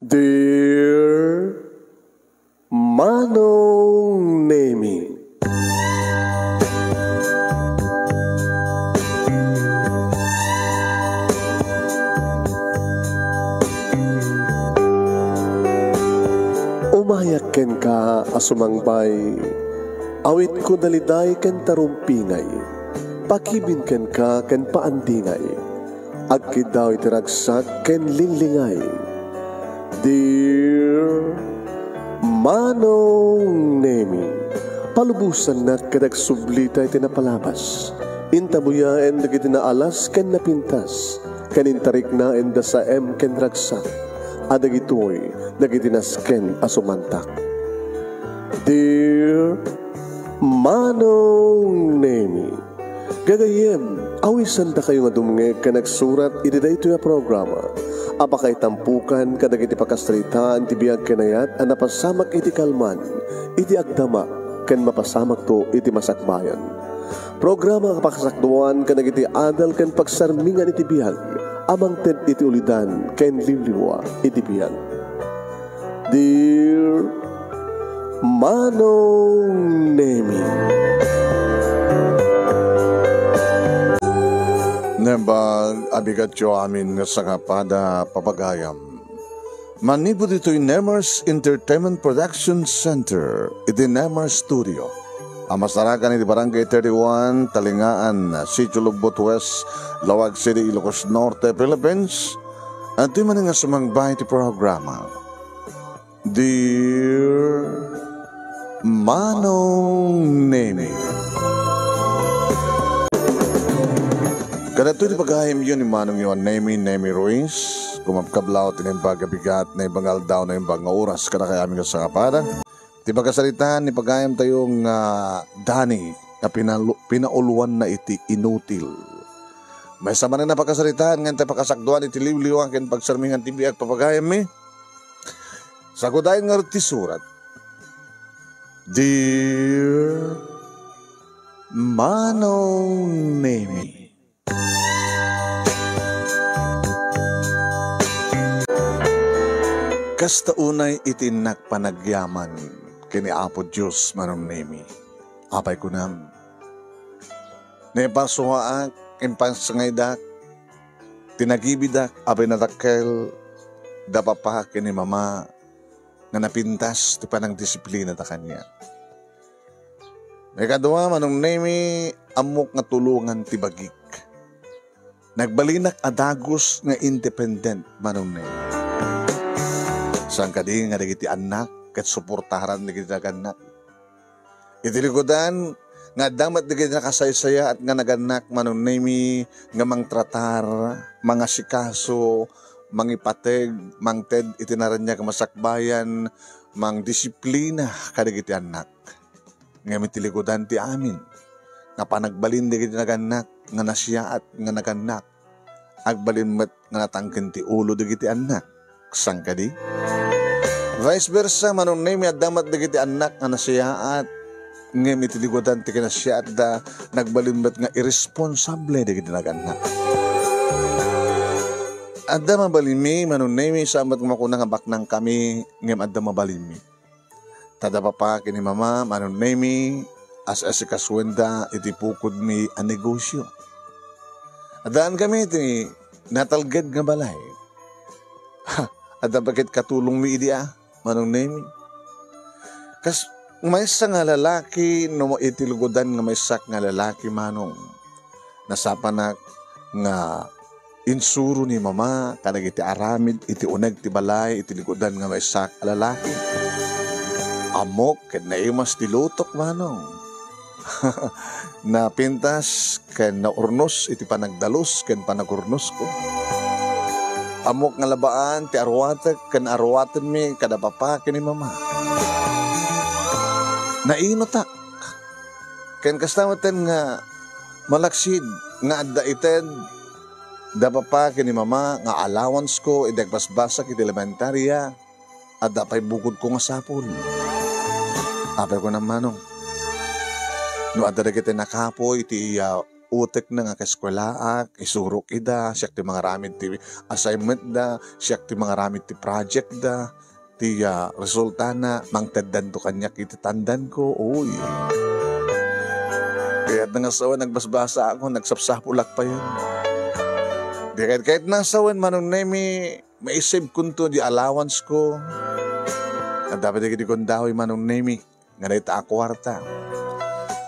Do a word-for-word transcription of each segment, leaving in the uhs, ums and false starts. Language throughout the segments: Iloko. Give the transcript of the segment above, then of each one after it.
Dear Manong Nemi. Umayak kenka a sumangbay, awitko daliday ken tarumpingay, pakibin kenka ken paandingay. Agkiddaw iti ragsak ken linglingay. Dear Manong Nemi, palubosannak ket agsublita iti napalabas. Intabuyaen dagiti naalas ken napintas, ken intariknaen da saem ken ragsak, a dagitoy dagiti nasken a sumantak. Dear Manong Nemi, gagayyem, awisandakayo nga dumngeg ken agsurat iti daytoy a programa a pakaitampokan kadagiti pakasaritaan ti biag ken ayat a napasamak iti kalman, iti agdama, ken mapasamakto iti masakbayan. Programa a pakasakduan kadagiti adal ken pagsarmingan iti biag a mangted iti ulidan ken liwliwa iti biag. Dear Manong Nemi. Nembag a bigatyo amin nga sangapada, papagayam. Manipud ditoy Nemers Entertainment Production Center, iti Nemers Studio, a masarakan iti Barangay thirty-one, Talingaan, Sitio Lobbot West, Laoag City, Ilocos Norte, Philippines, adtoy manen nga sumangba iti programa. Dear Manong Nemi. Kadagitoy ti pagayamyo ni Manongyo a Nemi, Nemi Ruiz, kumabkablaw ti naimbag a bigat, naimbag nga aldaw, naimbag nga oras, kadakayo amin nga sangapada. Ti pakasaritaan ni pagayamtayo nga Dani, nga pinalu-, pinauluanna iti inutil. Maysa manen a pakasaritaan nga intay pakasakduan iti liwliwa ken pagsarmingan ti biag, papagayammi. Sagudayen ngarud ti surat. Dear Manong Nemi. Kasta unay iti innak panagyaman ken ni Apo Dios, Manong Nemi. Apay kunam? Naipasuaak, impasngaydak, ti nagibidak a pinadakkel da papa ken ni mama nga napintas ti panangdisiplinada kaniak. Maikadua, Manong Nemi, ammok nga tulongan ti bagik. Nagbalinak a dagus nga independent, Manong Nemi. Saan kadi nga dagiti annak ket suportaran dagiti nagannak. Iti likudan nga adda met dagiti nakasaysayaat nga nagannak, Manong Nemi, nga mangtratar, mangasikaso, mangipateg, mangted iti naraniag a masakbayan, mangdisiplina kadagiti annak. Ngem iti likudan ti amin nga panagbalin dagiti nagannak nga nasiaat nga nagannak, agbalin met nga natangken ti ulo dagiti annak. Saan kadi? Vice versa, Manong Nemi, adda met dagiti annak nga nasiaat, ngem iti likudan ti kinasiaatda, nagbalin met nga irresponsable dagiti nagannak. Adda mabalinmi, Manong Nemi, saan met nga makuna nga baknangkami, ngem adda mabalinmi. Ta da papa ken ni mama, Manong Nemi, as-asikasuenda iti pukodmi a negosyo. Addaan kami iti natalged nga balay. Ha, adda pay ket katulongmi idi a, Manong Nemi. Kas maysa nga lalaki, no iti lugodan nga maysak nga lalaki, Manong. Nasapanak nga insuro ni mama kadagiti aramid iti uneg ti balay iti likudan nga maysak a lalaki. Ammok ket naimas ti lutok, Manong. Napintas ken naurnos iti panagdalus ken panagurnosko. Ammok nga labaan ti aruatek ken aruatenmi kada papa ken ni mama. Nainutak. Ken kasta metten nga malaksid nga adda ited da papa ken ni mama nga allowance ko idi agbasbasak iti elementaria, adda pay bukodko nga sapul. Apay ko, Manong, no adda dagiti nakapuy iti, ah, utekna nga kaeskuelaak, isurok ida, siak ti mangaramid ti assignment da, siak ti mangaramid ti project da, ti, ah, resultana, mangteddanto kaniak iti tandanko. Uy. Kayatna nga sawen, nagbasbasa ako, nagsapsapulak payen. Di kayat, kayatna nga sawen, Manong Nemi, maisibkonto di allowance ko. Adda pay dagiti gundaway, Manong Nemi, nga dayta a kuarta.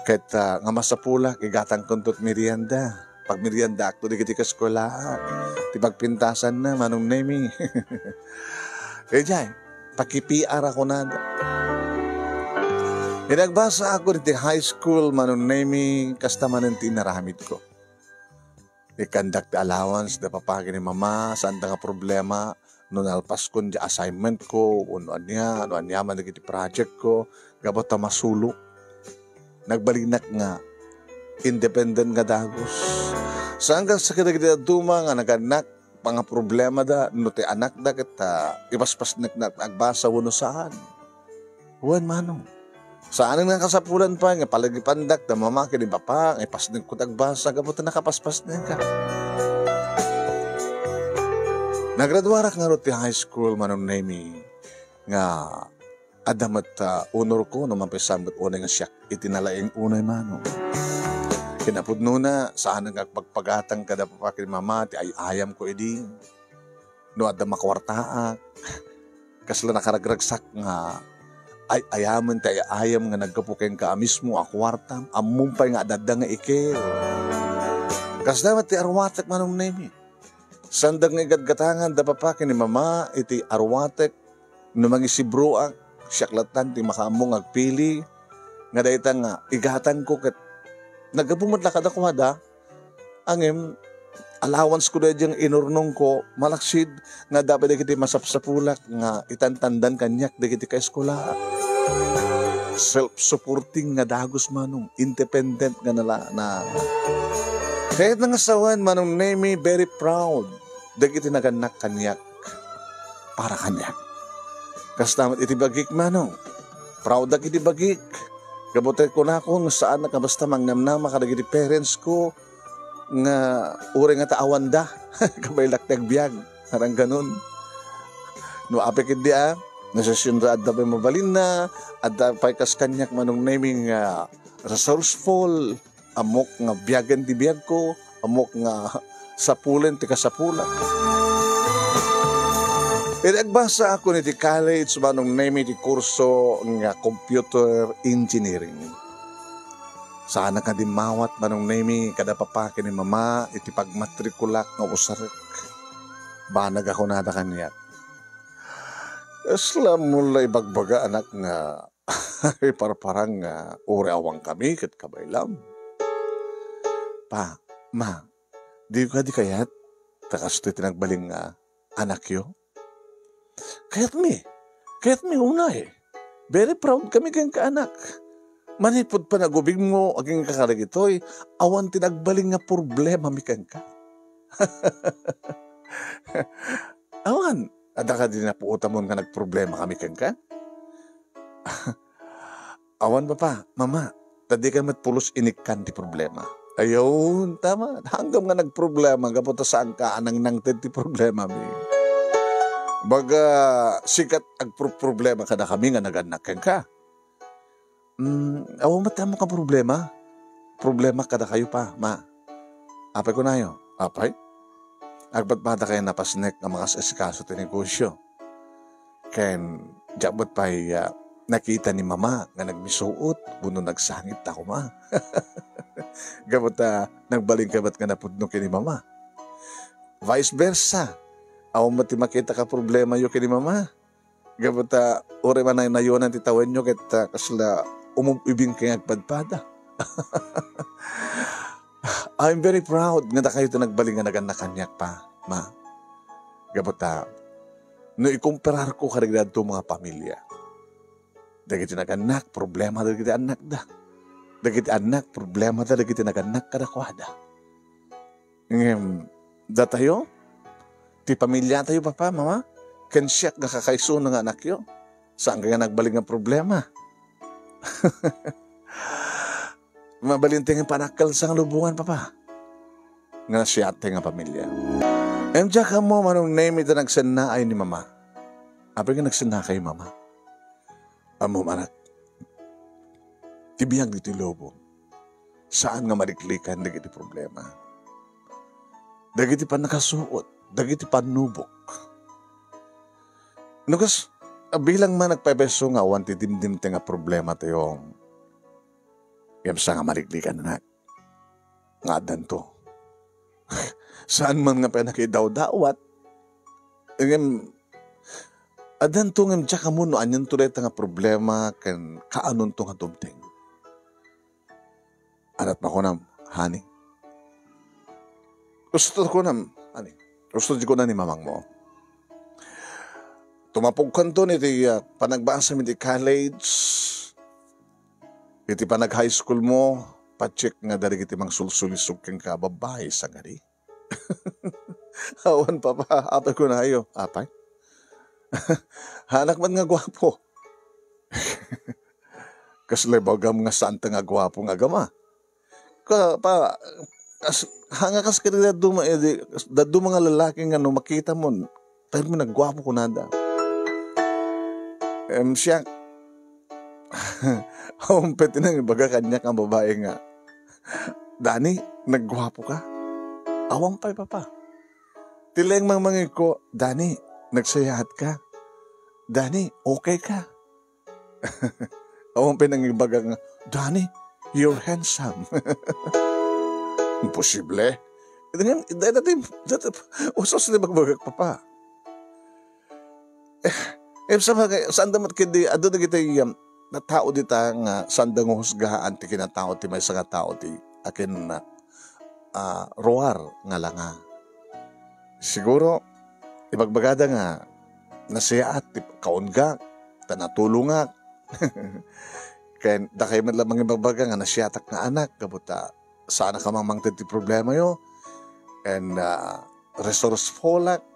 Ket, ah, nga masapulak, igatangkonto ti merienda. Pagmeriendaakto dagiti kaeskuelaak. Ti pagpintasanna, Manong Nemi. Idiay, paki-P R a kunada. Idi agbasa ako iti high school, Manong Nemi, kasta manen ti inaramidko. Ikkandak ti allowance da papa ken ni mama, saanda nga problema no nalpaskon ti assignment ko, wenno ania, no ania man dagiti project ko, gapu ta masulo. Nagbalinnak nga independent nga dagus. Saan kas kadagiti dadduma nga nagannak, pangaproblemada no ti anakda ket, ah, ipaspasnekna agbasa wenno saan. Wen, Manong. Saanen nga kasapulan pay nga palagipandak da mama ken ni papa nga ipasnekko ti agbasa gapu ta nakapaspasnekka. Nagraduarak ngarud ti high school, Manong Nemi, nga adda met, ah, honor ko no mapaisan met unay nga siak iti nalaing unay, Manong. Kinapudnona, saan nga agpagpagatang kada papa ken mama ti ay-ayam ko idi. No adda makuartaak, kasla nakaragragsak nga ay-ayamen ti ay-ayam nga naggapu kenka a mismo a kuartam, ammom pay nga adda nga ikel. Kasla met ti arwatek, Manong Nemi. Saanda nga igadgatangan da papa ken ni mama iti arwatek. No mangisibroak, siak latta ti makaammo nga agpili nga dayta nga igatangko ket naggapu met la kadakuada. Ngem, allowance ko daydiay nga inurnongko, malaksid nga adda pay dagiti masapsapulak nga itantandan kaniak dagiti kaeskuelaak. Self-supporting nga dagus, Manong, independent nga nala-, na. Kayatna nga sawen, Manong Nemi, very proud dagiti nagannak kaniak para kaniak. Kasta met iti bagik, Manong. Proud-ak iti bagik. Gapu ta kunako nga saanak a basta mangnamnama kadagiti parents ko nga uray nga ta awanda, kabaelak ti agbiag. Arangganon. No apay ketdi a, no session da adda pay mabalinna, adda pay kas kaniak, Manong Nemi, nga resourceful, ammok nga biagen ti biagko, ammok nga sapulen ti kasapulak. Idi agbasa ako iti college, Manong Nemi, ti kurso nga computer engineering. Saanak a dimmawat, Manong Nemi, kada papa ken ni mama iti pagmatrikulak nga usarek. Banag a kunada kaniak. Kasla mo la ibagbaga, anak, nga iparparang nga uray awankami ket kabaelam. Pa, ma, di kadi kayat ta kastoy ti nagbalin nga anakyo? Kayatmi. Kayatmi unay. Very proud kami kenka, anak. Manipud panagubingmo agingga kadagitoy, awan ti nagbalin nga problemami kenka. Awan, adda kadi napuotamon nga nagproblema kami kenka? Awan, papa, mama, ta dikay met pulos inikkan ti problema. Ayun, tama. Hanggam nga nagproblema, gapu ta saanka a nangnangted ti problemami. Baga, sika ti agproproblema kadakami nga nagannak kenka. Mm, awan met ti ammok a problema. Problema kadakayo, pa, ma. Apay kunayo? Apay? Agpadpadakayo a napasnek nga mangas-asikaso ti negosio. Ken diak met pay, ah, nakita ni mama nga nagmisuot wenno nagsangit ta koma. Gapu ta nagbalinka met nga napudno ken ni mama. Vice versa. Awan met ti makitaka problemayo ken ni mama. Gapu ta uray manaynayonan ti tawenyo ket, ah, kasla umub-ibingka nga agpadpada. I'm very proud nga dakayo ti nagbalin nga nagannak kaniak, pa, ma. Gapu ta, no ikompararko kadagiti dadduma nga pamilia, dagiti nagannak, problema dagiti annakda. Dagiti annak, problemada dagiti nagannak kadakuada. Ngem, datayo, ti pamiliatayo, papa, mama, ken siak nga kakaisuna nga anakyo, saanka nga nagbalin nga problema. Mabalin ti nga panakkel sa nga lubongan, papa. nga nasiattay nga pamilia. Em, diak ammo, Manong Nemi, ta nagsennaay ni Mama. Apay nga nagsennaakayo, Mama? Ammom, anak, ti biag ditoy lubong, saan nga maliklikan dagiti problema, dagiti pannakasuot, dagiti pannubok. No kas, bilang man agpayso nga awan ti dimdimteng a problematayo, ngem saan nga maliklikan, anak, nga addanto. Saan man nga pay nakidawdawat, ngem addanto, ngem diak ammo no anianto dayta nga problema ken kaanonto nga dumteng. Aniat makunam, honey? Usto kunam, honey. Usto di kuna ni mamangmo. Tumapogkanton iti, ah, panagbasam iti college, iti panag-high school mo, patsek nga dagiti mangsulsulisog kenka a babbai, sangadi? Awan, papa. Apay kunayo? Apay? Haanak met nga guapo. Kasla ibagam nga saanta nga guapo nga agama? Ka, pa, kas, hanga kas kadagiti dadduma, eh, di, dadduma nga lalaki nga no makita mo, permi nagguapo kunada. Em, siak, awan pay ti nangibaga kaniak nga babai nga, "Dani, nagguapo ka." Awan pay, papa. Ti laeng mangmangegko, "Dani, nagsayaat ka. Dani, okay ka." Awan pay nangibaga nga, "Dani, you're handsome." Imposible. Iti ngem, dati, dati, usos ti bagbagak, papa. Eh, eh, sabagay, saan da met ketdi, adu dagiti, um, tao dita nga saan da nga husgahaan ti kinatao ti maysa nga tao ti akin, ah, ruar nga langa. Siguro, ibagbagada nga nasiaat ti kaungak, ta natulongak. Ken dakay met la mangibagbaga nga nasiatak nga anak, gapu ta saanak a mangted ti problemayo. And, ah, resourcefulak.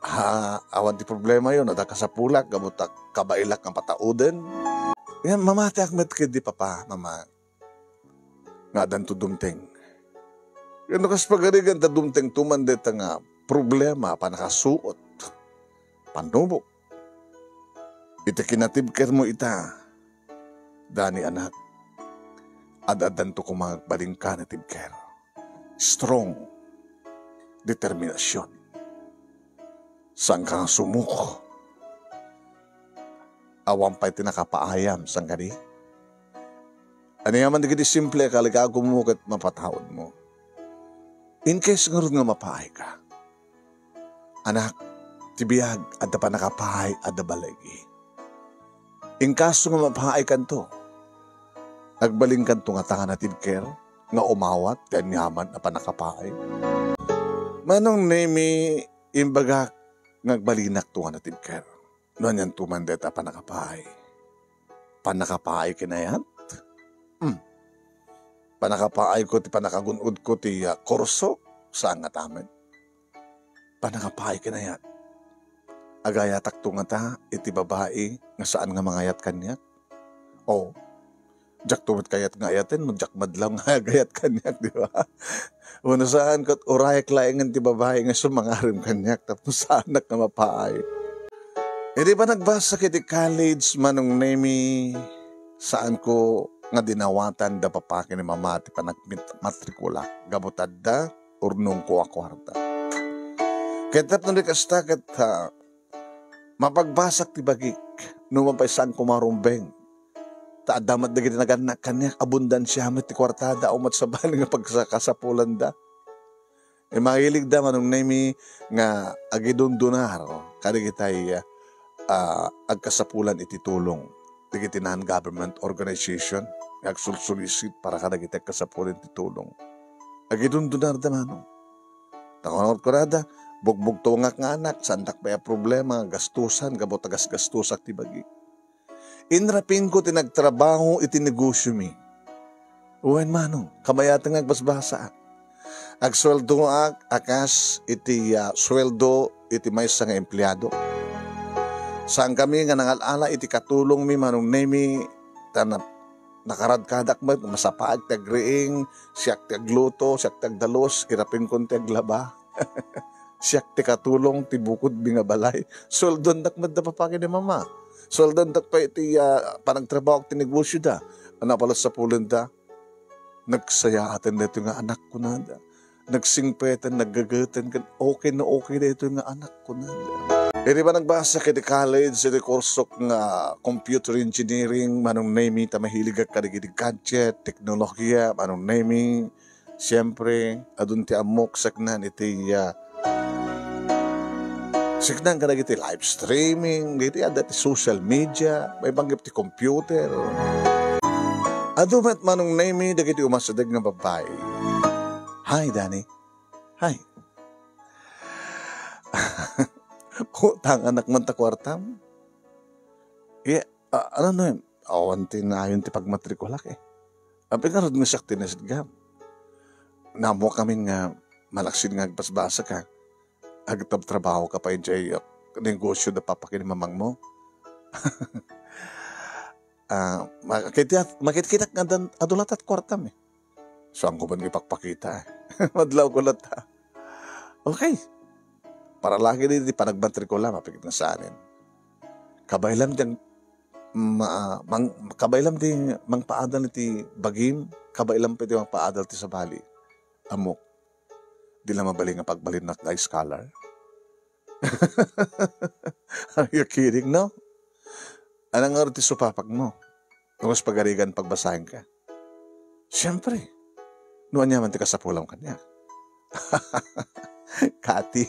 Ha, awan ti problemayo, no adda kasapulak, gapu ta kabaelak nga patauden. Ngem mamatiak met ketdi, papa, mama, nga addanto dumteng. Ken no kas pagarigan ta dumtengto man dayta nga problema, pannakasuot, pannubok. Iti kinatibkermo ita, Dani, anak, ad-addanto koma agbalin nga natibker. Strong. Determinasion. Saanka nga sumuko. Awan pay ti nakapaayam, sangkadi? Ania man dagiti simple a kaligagummo ket mapataudmo. In case ngarud nga mapaayka. Anak, ti biag, adda pannakapaay, adda baligi. In kaso nga mapaaykanto, agbalinkanto ngata nga natibker, nga umawat ti aniaman a pannakapaay. Manong Nemi, imbagak nga agbalinakto nga natibker. No anianto man dayta a pannakapaay? Pannakapaay ken ayat? Hmm. Pannakapaayko ti pannakagun-odko ti, ah, kurso? Saan ngata met. Pannakapaay ken ayat? Agayatakto ngata iti babai nga saan nga mangayat kaniak? O, diakto met kayat nga ayaten no diak madlaw nga agayat kaniak, di ba? Wenno saan ket urayak laengen ti babai nga isu mangarem kaniak tapno saanak nga mapaay. Idi panagbasak iti college, Manong Nemi, saanko nga dinawatan da papa ken ni mama ti panagmatrikula gapu ta adda urnongko a kuarta. Ket tapno di kasta ket, ah, mapagbasak ti bagik, no man pay saanko marumbeng. Ta adda met dagiti nagannak kaniak, abundansia met ti kuartada, awan met sabali nga pagkasapulanda. Imahiligda, Manong Nemi, nga agidundunar kadagitay, ah, agkasapulan iti tulong dagiti non-government organization nga agsulsulisog para kadagiti agkasapulan ti tulong. Agidundunarda, Manong. Ta kunkunada, bugbugtongak nga anak, saandak pay a problema nga gastusan gapu ta gasgastusak ti bagi. Inrapingko ti nagtrabaho iti negosiomi. Wen, Manong, kabayatan nga agbasbasaak. Agsueldoak a kas iti, ah, sueldo iti maysa nga empleado. Saankami nga nangal-ala iti katulongmi, Manong Nemi, ta na-, nakaradkadak met, masapaek ti agriing, siak ti agluto, siak ti agdalus, irapinkon ti aglaba. Siak ti katulong ti bukod mi nga balay. Sueldoandak met da, papagi ni mama. Sueldoandak pay ti, ah, panagtrabaho ti negosyo da. Ano pala sapulenda? Nagsayaatan daytoy nga anak, kunada. Nagsingpetan, naggageten, ken okay na okay daytoy nga anak, kunada. Idi ba nagbasa iti college, iti kursok nga computer engineering, Manong Nemy, ta mahiligak kadagiti gadget, teknolohiya, Manong Nemy, siempre, adun ti ammok saknan iti, ah, Siknang kadagiti live streaming, dagiti adda ti social media, maipanggep ti computer. Adu met Manong Nemy dagiti umasideg nga babbai. Hi, Danny. Hi. Utanganak man ta kuartam. Iya, a-, ano no, awan ti naayon ti pagmatrikulak eh. Apay ngarud nga siak ti nasidgam. Naammokamin nga malaksid nga agbasbasa ka. Agtabtrabaho ka pay idiay, ah, negosyo da papa ken mamangmo. Ah, makit-, makitkitak nga dan-, adu latta ti kuartam eh. Saanko man nga ipakpakita eh. Madlawko latta. Okay. Para lagi di, di panagmatrikula, mapikit nga saanen. Kabaylam diay ma-, mang-, kabaylam di mangpaadal iti bagim, kabaylam pay di mangpaadal ti sabali. Ammok, di la mabalin nga pagbalinnak nga scholar. Are you kidding, no? Anang ngarud ti supapakmo? Nung mas pagarigan pagbasaenka. Siyempre, no aniaman ti kasapulam kaniak. Kati,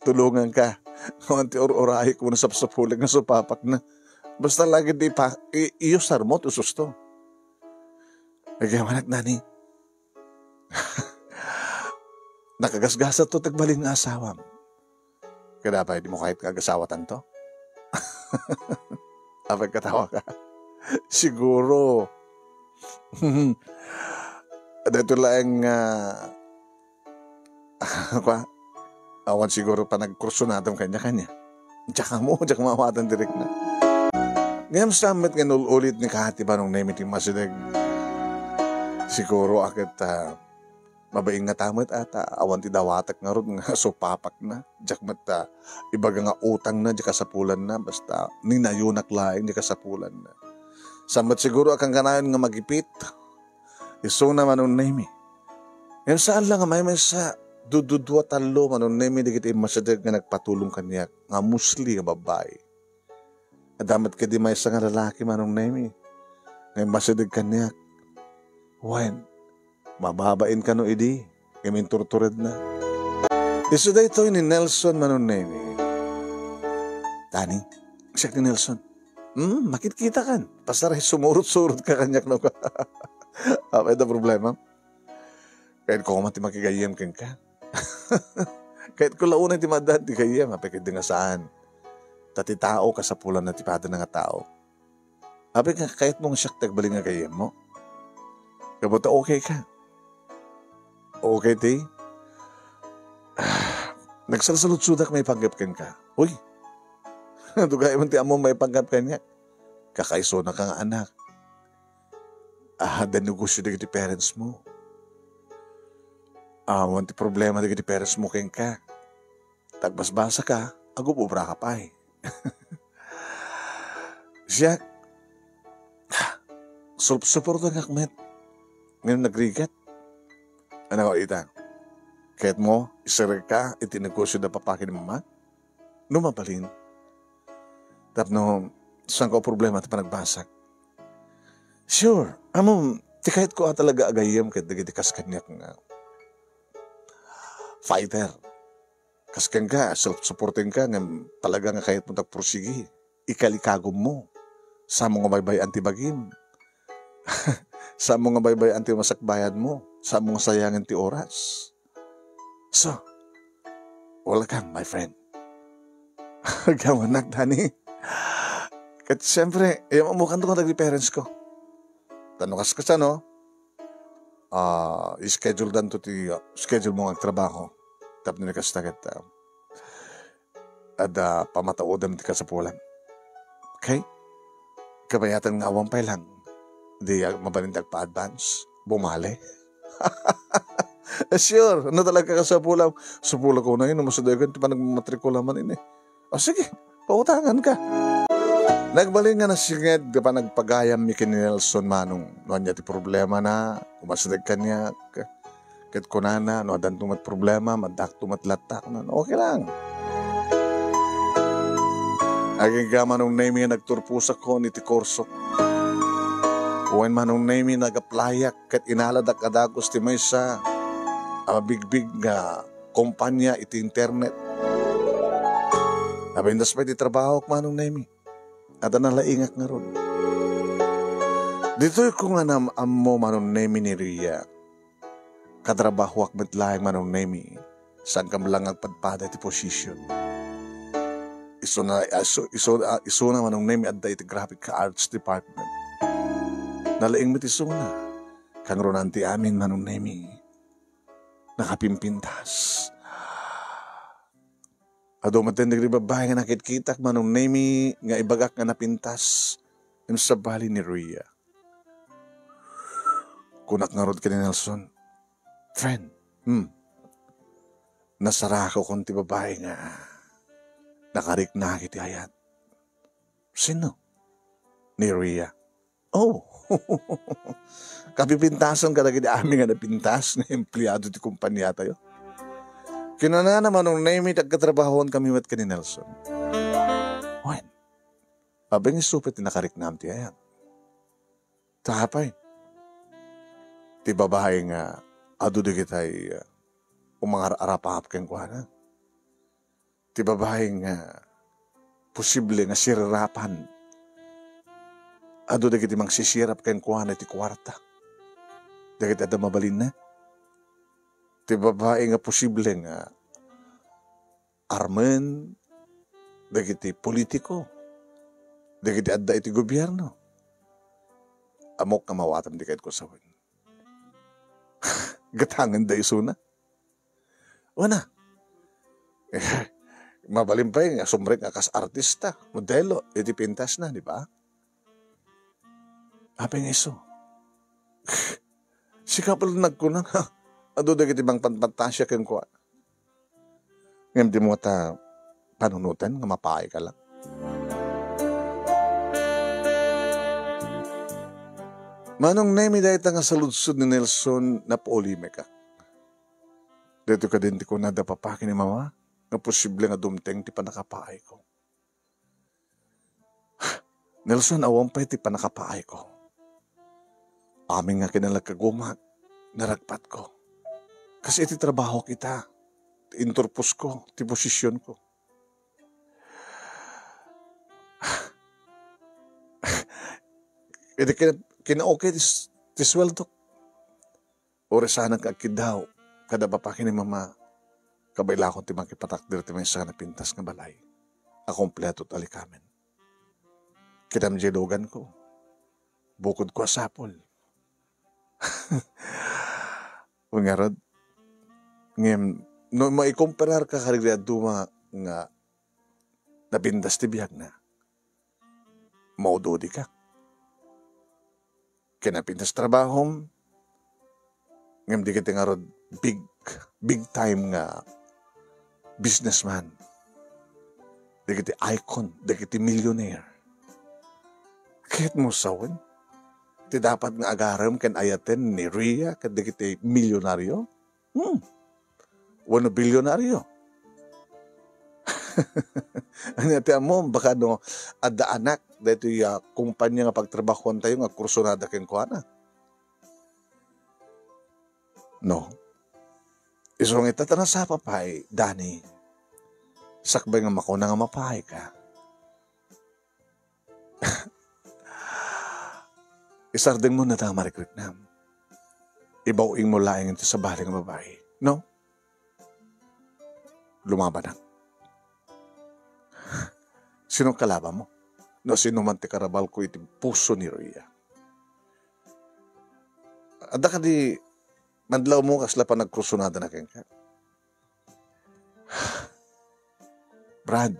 tulonganka. Awan ti ur-urayek wenno sapsapulek nga supapakna. Basta lagi di pa, i-, iusarmo ti ususto. Agyamanak, Danny. Nakagasgasatto ti agbalin nga asawam. Kada pay, dimo kayat nga agasawatanto? Apay, katawa ka? Siguro. Daytoy laeng nga, kua, awan siguro panagkursunadam kaniakania. Diak ammo, diak maawatan ti rikna. Ngem saan met nga inul-ulit ni Kati Manong Nemy ti masideg. Siguro a ket, ah, mabain ngata met a ta awan ti dawatek ngarud nga supapakna. Diak met ta ibaga nga utangna diay kasapulanna, basta ninayonak laeng diay kasapulanna. Saan met siguro a kankanayon nga magipit. Isuna Manong Nemy. Ngem saan la nga maymaysa, dududua tallo Manong Nemy dagiti immasideg nga nagpatulong kaniak nga mostly nga babbai. Adda met kadi maysa nga lalaki Manong Nemy nga immasideg kaniak. Wen, mababain kano idi, ngem inturturedna. Isu daytoy ni Nelson Manong Nemy. Danny, siak ni Nelson. Hmm, makitkitakan. Pasar ay sumurot-surot ka kaniak no ka. Apay da problema? Kayatko man ti makigayyem kenka. Kayatko la unay ti maaddaan ti gayyem, apay ket di nga saan. Ta ti tao, kasapulanna ti padana nga tao. Apay nga kayatmo nga siak ti agbalin nga gayyemmo? Gapu ta okay ka. Okay ti? Nagsalsaludsodak maipanggep kenka. Uy! Dugay man ti ammom maipanggep kaniak. Kakaisuna ka nga anak. Ah, adda negosyo dagiti parents mo. Awan ti problema dagiti parents mo kenka. Ta agbasbasa ka, agub-ubra ka pay. Siak, sup-, suportangak met. Ngem nagrigat. Ano, ita? Kayatmo, iserrek ka iti negosyo da papa ken ni mama? No mabalin. Tapno, saan ko problema ti panagbasak? Sure, ammom, ti kayatko a talaga a gayyem ket dagiti kas kaniak nga fighter. Kas kenka, self-supporting ka, ngem talaga nga kayatmo ti agpursigi. Ikalikagummo. Saanmo nga baybay-an ti bagim. Saanmo nga baybay-an ti masakbayanmo. Saanmo nga sayangen ti oras. So, welcome, my friend. Agyamannak, Danny. Ket siyempre, ammok, ammokanto kadagiti parents ko. Ta no kas-, kasano, ah, i-schedule danto ti, ah, schedule mo nga agtrabaho. Tapno ni kasta ket, ah, adda pamataudem ti kasapulan. Okay? Kabayatan nga awan pay lang. Di ag-, mabalin ti agpa-advance. Bumali. Eh, sure, no talaga kasapulam, supulak ko na yun, masudaygan ti panagmatrikula man ini. O sige, pautangan ka. Nagbalin nga nasinged ti panagpagayam mi ken ni Nelson, Manong, no ania ti problema na, umasideg kaniak. Ket kunana, no addanto met problema, addanto met latta, kunana, okay lang. Agingga, Manong Nemi, nga nagturposakon iti kursok. Wen, Manong Nemi, nag-applyak ket inaladak a dagus ti maysa a mabigbig nga kompania iti internet. Napintas pay ti trabahok, Manong Nemi. Adda nalaingak ngarud. Ditoy ko nga nam-ammo, Manong Nemi, ni Ria. Katrabahoak met laeng, Manong Nemi. Saan ka met laeng agpadpada iti position. Isuna, isu-, isu-, ah, isuna, Manong Nemi, adda iti graphic arts department. Nalaing met isuna. Kangrunan ti amin, Manong Nemi. Nakapimpintas. Adu met dagiti babbai nga nakitkitak, Manong Nemi, nga ibagak nga napintas. Ngem sabali ni Ria. Kunak ngarud ken ni Nelson, "Friend, hmm, nasarakon ti babbai nga nakarikna iti ayat." "Sino?" "Ni Ria." "Oh." Kapipintasan kadagiti amin nga napintas nga empleado ti kompaniatayo. Kinunana, Manong Nemi, ti agkatrabahoan kami met ken ni Nelson. Wen, apay nga isu pay ti nakariknam ti ayat? Ta apay? Ti babai nga adu dagitay, uh, umangar-arapap kenkuana. Ti babai nga posible nga sirirapan. Adu dagiti mangsisirap kenkuana iti kuarta. Dagiti adda mabalinna. Ti babai nga posible nga armen dagiti politiko, dagiti adda iti gobierno. Ammok nga maawatam ti kayatko sawen. Gatangen da isuna. Wana. Eh, mabalin pay nga sumrek nga kas artista, modelo, iti pintasna, di ba? Apay nga isu? Sika pala nagkuna nga adu dagiti mangpanpantasia kenkuana. Ngem dimo ta panunoten nga mapaay ka lang. Manong Nemi, dayta nga saludsod ni Nelson, napolemikak. Daytoy kadin ti kuna da papa ken ni mama nga posible nga dumteng ti pannakapaayko. Nelson, awan pay ti pannakapaayko. Amin nga kinalagkagumak, naragpatko. Kas iti trabahok ita, ti inturposko, ti posisionko. Iti kin-, kinaukay ti s-, ti sueldok. Uray saanak nga agkiddaw kada papa ken ni mama, kabaelakon ti makipatakder ti maysa nga napintas nga balay a kompleto ti alikamen. Kitam diay luganko, bukodko a sapol. Ngarud, ngem, no maikomparar ka kadagiti dadduma nga napintas ti biagna, maududika. Kinapintas trabahom, ngem dagiti ngarud big, big time nga businessman, dagiti icon, dagiti millionaire. Kayatmo sawen ti dapat nga agarem ken ayaten ni Ria ken dagiti milyonaryo? Hmm. Wenno bilyonaryo. Ania ti ammom, baka no adda anak daytoy a kompania nga pagtrabahoantayo nga agkursunada kenkuana. No. Isu nga ita, ta nasapa pay, Dani, sakbay nga makuna nga mapaay ka. Isardengmo dayta nga marikriknam. Ibaw-ingmo laeng iti sabali nga babai, no? Lumabanak. Sino kalabanmo? No sino man ti karabalko iti puso ni Ria. Adda kadi madlawmo kasla panagkursunadana kenka? Brad,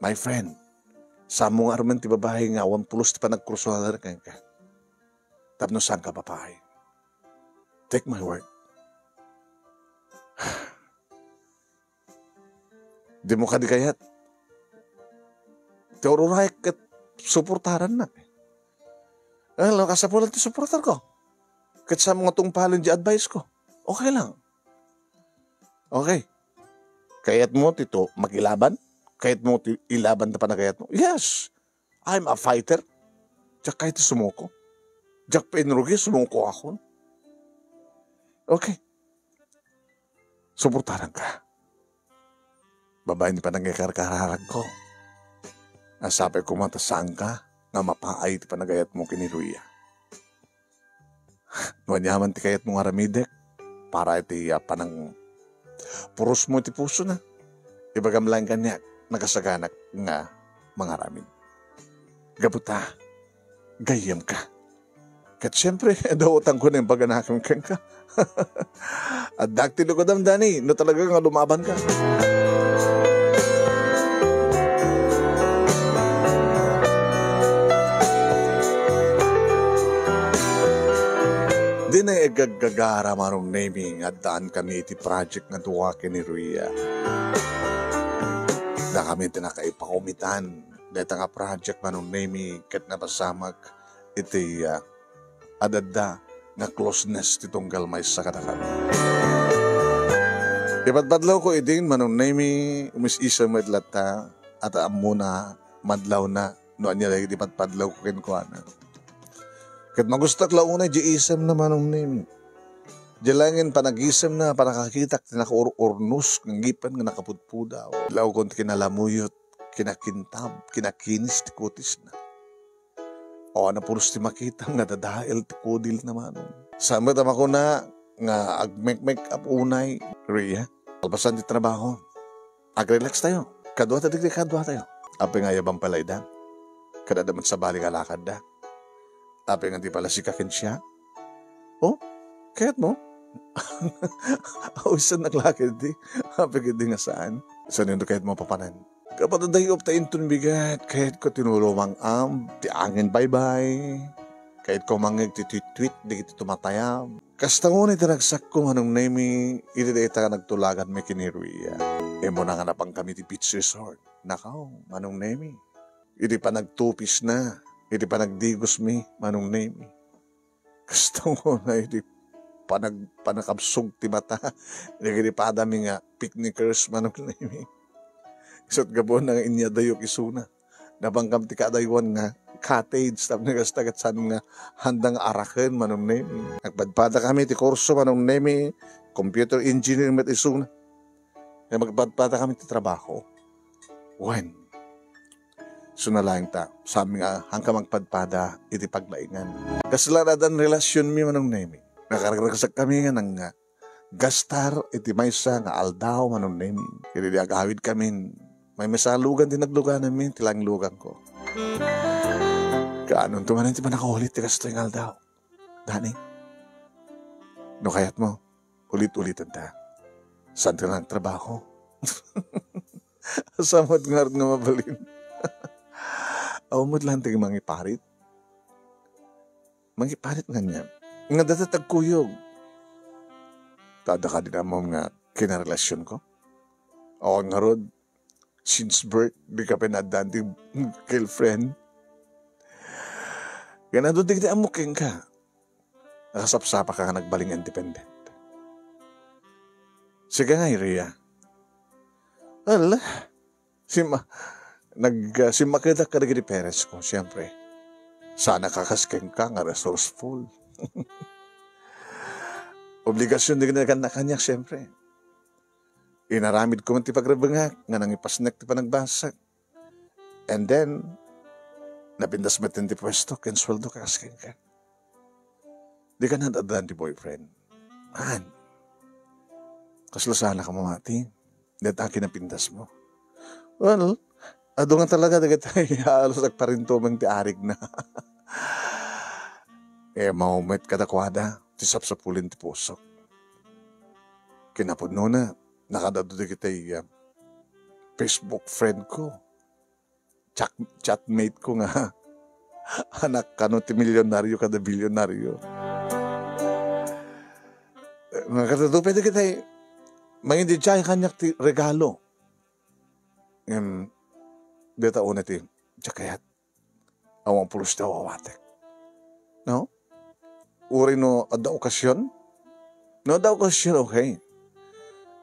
my friend, saanmo nga armen ti babai nga awan pulos ti panagkursunadana kenka. tapno saanka mapaay. Take my word. Dimo kadi kayat ti ururayak ket suportarannak. Well, kasapulan ti suportarko. Ket saanmo nga tungpalen ti advice ko. Okay lang. Okay. Kayatmo ti to makilaban? Kayatmo ti ilaban ta panagayatmo? Yes. I'm a fighter. Diak kayat ti sumuko. Diak painrugi, sumuko akon. Okay. Suportaranka. Babaen ti panangikarkararagko. Nasapay koma ta saanka nga mapaay ti panagayatmo ken ni Ruya. No aniaman ti kayatmo nga aramidek para iti, ah, panang purosmo iti pusona, ibagam laeng kaniak, nakasaganak nga mangaramid. Gapu ta, gayyemka. Ket siempre, adda utangko nga imbaganakem kenka. Addaak ti lukodam, Danny, no talaga nga lumabanka. Dina agaggagara, Manong Nemy, nga addaan kami iti project nga dua ken ni Ruya. Dakami ti nakaipakumitan dayta nga project, Manong Nemy, ket napasamak iti, ah, adda nga closeness ti tunggal maysa kadakami. Ipadpadlawko idin, Manong Nemy, umis-isem met latta, at ammona, madlawna, no ania dagiti padpadlawko kenkuana. Ket magustuak la unay di isemna, Manong Nemy. Di laengen panagisemna, panakakitak ti nakaur-urnos nga ngipen nga nakapudpudaw. Lawkon ti kinalamuyot, kinakintab, kinakinis ti kutisna. Awan a pulos ti makitam nga dadael ti kudilna, Manong. Saan met a makuna nga agmek-make up unay, Rhea? Kalpasan ti trabaho, agrelax tayo. Kaduatayo dagiti kaduatayo. Apay nga ayaban pay la ida? Ket adda met sabali nga lakadda. Apay nga di pay la sika ken siak? Oh? Kayatmo? Awisannak la ketdi. Apay ketdi nga saan? Saan no kayatmo papanen? Kapatadayop ta inton bigat, kayatko ti nulumang-am, ti angin baybay. Kayatko mangngeg ti tweet-tweet dagiti tumatayab. Kasta unay ti ragsakko, Manong Nemy, iti dayta nga nagtulaganmi ken ni Rhea. Immuna nga napangkami ti beach resort. Nakaw, Manong Nemy. Iti panagtupisna, iti panagdigosmi, Manong Nemy. Kasta unay ti panag-, panakabsog ti mata dagiti padami nga picnickers, Manong Nemy. Isu't gapuan nga inyadayok isuna. Napangkam ti kadaywan nga cottage, tapno kasta ket saan nga handa nga araken, Manong Nemy. Nagpadpadakami ti kurso, Manong Nemy, computer engineer met isuna. Nga magpadpadakami ti trabaho. Wen, isuna laeng ta, saanmi nga haanka magpadpada iti paglaingan. Kasla nadan relasionmi, Manong Nemy. Nakaragsakkami nga nang-, nga gastar iti maysa nga aldaw, Manong Nemy. Iti di agawidkamin, maymaysa a lugan ti naglugananmi, ti laeng luganko. Kaanonto manen ti pannakaulit ti kastoy nga aldaw? Danny, no kayatmo, ulit-ulitan ta. Saan ti nagtrabaho? Saan met ngarud nga mabalin? Awan met laeng ti mangiparit? Mangiparit ngarud. Nga dayta ti agkuyog. Ta adda kadi ammom nga kinarelasionko? Awan ngarud, since birth, dika pay naaddaan ti girlfriend. Ngem adu dagiti ammok kenka. Nakasapsapaka nga nagbalin nga independent. Sika ngay, Rhea. Ala, simma-, nag-, ah, simmakedak kadagiti parents ko, siyempre. Saan a kakas kenka nga resourceful. Obligasyon dagiti nagan-, kaniak, siyempre. Inaramidko man ti pagribengak nga nangipasnek ti panagbasag. And then, napintas met ti puesto ken sueldo kas kenka. Dika naaddaan ti boyfriend? Haan. Kasla saanka mamati? Dayta kinapintasmo? Well, adu nga talaga dagiti halos agparintumeng ti arigna. Eh, maumet kadakuada ti sapsapulen ti pusok. Kinapudnona, nakadadu dagiti, ah, Facebook friend ko. Chat-, chatmate ko nga Anak, kano ti milionario kada bilionario? Nga kadato, pwede kitay mangididiay kaniak ti regalo. Ngem, deta una ti, diak kayat. Awan pulos ti awatek. No? Uray no adda okasion? No adda okasion, okay.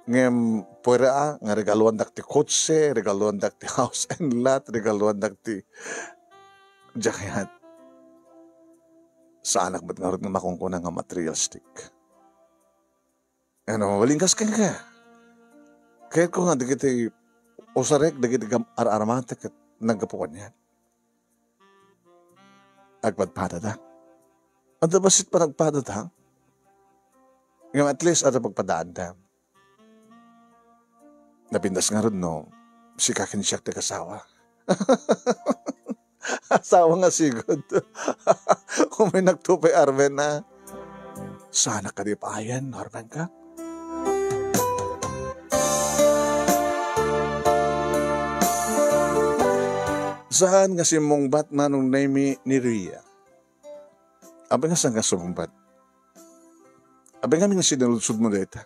Ngem, pwera a, nga regaluandak ti kotse, regaluandak ti house and lot, regaluandak ti diak kayat. Saanak met ngarud nga makunkuna nga materialistic. Ano, mabalin kas kenka. Kayatko nga dagiti usarek, dagiti gam-, ar-aramatek ket naggapu kaniak. Agpadpadada. Adda bassit panagpadada. Ngem at least, adda pagpadaanda. Napintas ngarud no, sika ken siak ti kasawa. Asawa nga sigud. Umaynak to pay, Arven, a. Saanak kadi paayan, Arven, ka? Saan nga simmungbat, Manong Nemy, ni Ria? Apay nga saan nga sumungbat? Apay ngamin nga sinaludsodmo dayta?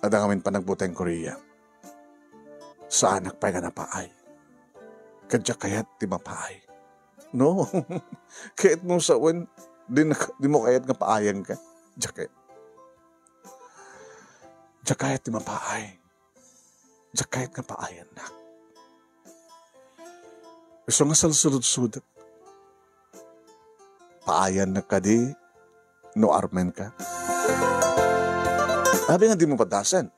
Adda ngamin panagbuteng, Korea. Saanak pay nga napaay. Ket diak kayat ti mapaay. No? Kayatmo sawen, di na, di mo kayat nga paayanka. Diak kayat. Diak kayat ti mapaay. Diak kayat nga paayannak. Isu nga salsulodsodek. Paayannak kadi no armenka? Apay nga dimo padasen?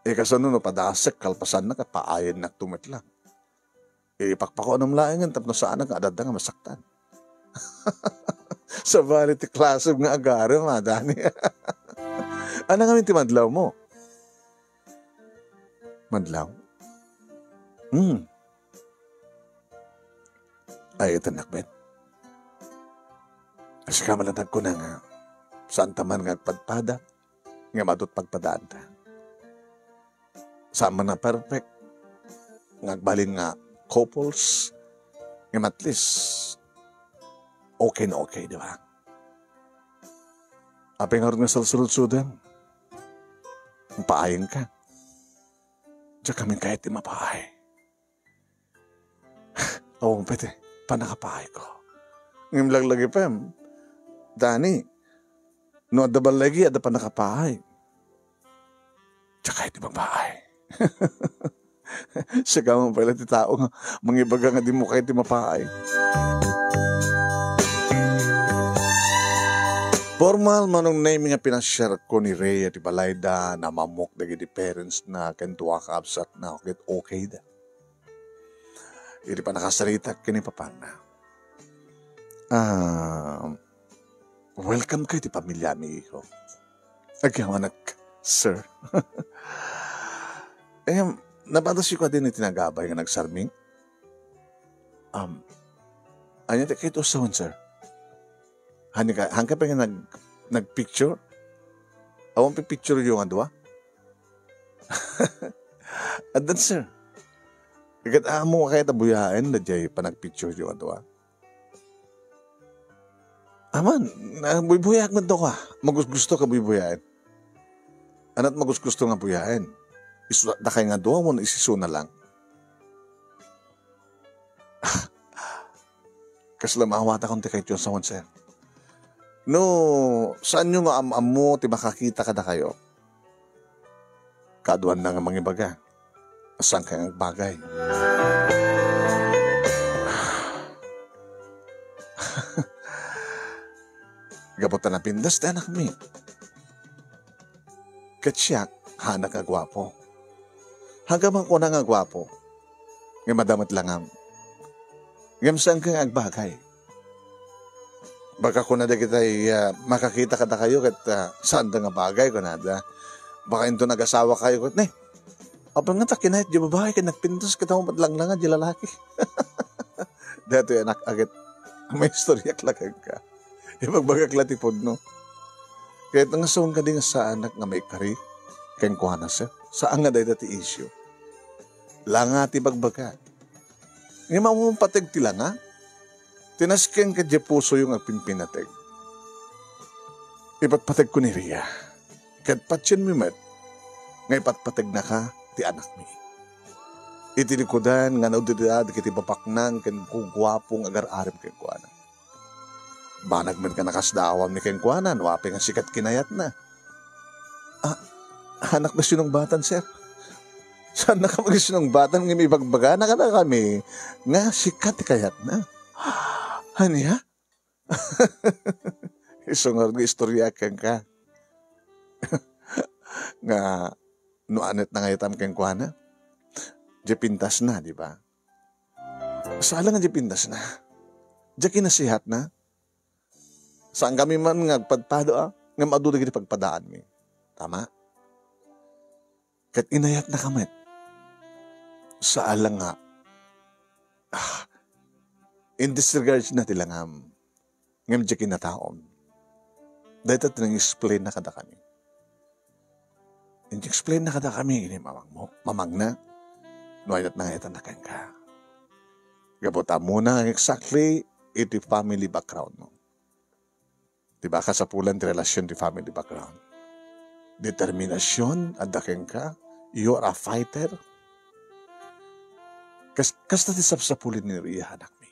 Ikasano no padasek kalpasanna ket paayannak to met lang? Ipakpakuanam laengen tapno saanak nga adda nga masaktan. Sabali ti klasem nga agarem, a, Dani. Ania ngamin ti madlawmo? Madlaw? Hmm. Ay, itennak met. Sika man la ti agkuna nga, saanta man nga agpadpada, nga adu ti pagpadaanta. Saan man nga perfect, nga agbalin nga couples, ngem at least, okay na okay, di ba? Apay ngarud nga salsulodsodem? Mapaayanka. Diak ngamin kayat ti mapaay. Awan pay ti pannakapaayko. Ngem laglagipem, Dani, no adda balligi, adda pannakapaay. Diak kayat ti mapaay. Sika man pay la ti tao nga mangibaga nga dimo kayat ti mapaay. Formal, Manong Nemy, nga pinasiarko ni Rhea ti balayda, namammok dagiti parents na ken dua ka kabsatna, ket okay da. Iti pannakasaritak ken ni papanna. Ah, welcome ka iti pamiliami, iho. Agyamanak, sir. Em, napadas yo kadi iti nagabay nga nagsarming? Um, ania ti kayat usawen, sir? Haan ka, haan ka pay nga nag-, nagpicture? Awan pay picture yo nga dua? Addan, sir. Ket ammom kayat a buyaen daydiay panagpicture yo nga dua? Aman, na, buybuyaak met dua. Magusgusto ka buybuyaen? Ania ti magusgusto nga buyaen? Isu dakay nga dua wenno isisuna lang? Kasla maawatakon ti kayatyo a sawen, sir. No, saanyo nga am-ammo ti makakita kadakayo, kaaduanna nga mangibaga, saanka nga agbagay. Gapu ta napintas ti anakmi. Ket siak, haanak nga guapo. Haan ka man kuna nga guapo, ngem adda met langam. Ngem saanka nga agbagay. Baka kuna dagitay, ah, makakita kadakayo ket, ah, saanda nga bagay, kunada. Baka inton agasawakayo ket, ne, apay ngata kinayat diay babai ket nagpintas ket awan met langlanga diay lalaki. Daytoy, anak, a ket maistoryak la kenka. Ibagbagak la ti pudno. Kayatna nga sawen kadi nga saanak nga maikari kenkuana, sir? Saan nga dayta ti issue. Langa ti ibagbagak. Ngem awan pateg ti langa. Ti nasken ket diay pusoyo nga agpimpinateg. Ipatpategko ni Ria. Ket patienmi met nga ipatpategnaka ti anakmi. Iti likudan nga naudda dagiti babaknang ken guguapo nga agar-arem kenkuana. Banag met nga nakasdaawanmi kenkuana no apay nga sikat kinayatna. Ah, anak na sinungbatan, sir. Saannaka makisinungbatan ngem ibagbagana kadakami nga sikat ti kayatna. Ania? Isu ngarud nga istorya kenka. Nga no anetna nga itam kenkuana. Diay pintasna, di ba? Saan nga diay pintasna. Diay kinasihatna. Saankami man nga agpadpado, a, ngem adu dagiti pagpadaanmi. Tama? Ket inayatnaka met. Saan nga, ah, in disregard na ti langam. Ngem diay kinataom. Dayta ti nang-explain na kadakami. Inexplain na kadakami iti mamangmo, mamangna, no ania ti nangitan kenka. Gapu ta ammona exactly iti family background mo. Di ba, kasapulan ti relasyon ti family background. Determinasyon, adda kenka, you are a fighter. Kas-, kasta ti sapsapuli ni Ria, anakmi.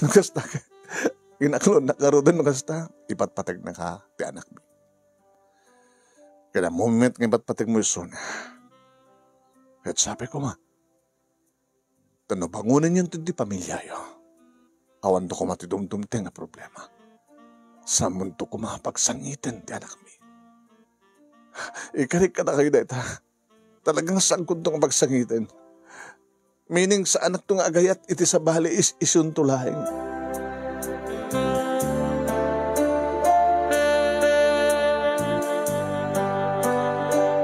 No kasta, inaklonnak ngaruden no kasta, ipatpategnaka ti anakmi. Ket ammom met nga ipatpategmo isuna. Ket sapay koma, ta no bangonenyon ti pamiliayo, awanto koma ti dumdumteng a problema. Saanmonto koma a pagsangiten ti anakmi. Ikarik kadakayo dayta. Talagang saankonto nga pagsangiten. Meaning, saanakto nga agayat iti sabali, is-, isunto laeng.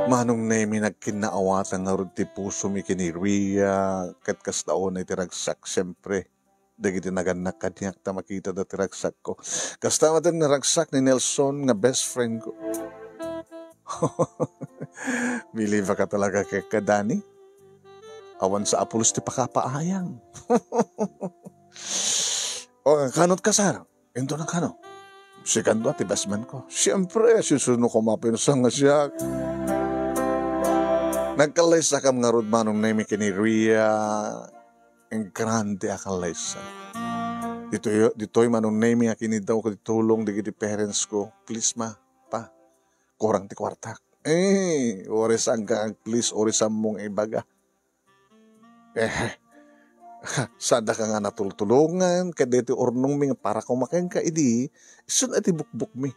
Manong Nemi, nagkinnaawatan ngarud ti pusomi ken ni Ria, ket kasta unay ti ragsak, siempre. Dagiti nagannak kaniak ta makitada ti ragsakko. Kasta met ti naragsak ni Nelson nga best friend ko. Believe ka talaga kay kadani? Awan sa a pulos ti pakapaayam. O, kanot kasar? Into na kano? Sikanto ti best man ko. Siyempre, sisuno ko mapinsan nga siak. Nagkallaysakam ngarud, Manong Nemi, ken ni Ria. Eng grande a kallaysa. Ditoy, ditoy Manong Nemi a kinidawko ti tulong dagiti parents ko. Please, ma, pa, kurang ti kuartak. Eh, uray saanka ag-please, uray saanmo nga ibaga. Eh, saandaka nga natultulongan, ket daytoy urnongmi nga para koma kenka, idi, isun a ti bukbukmi.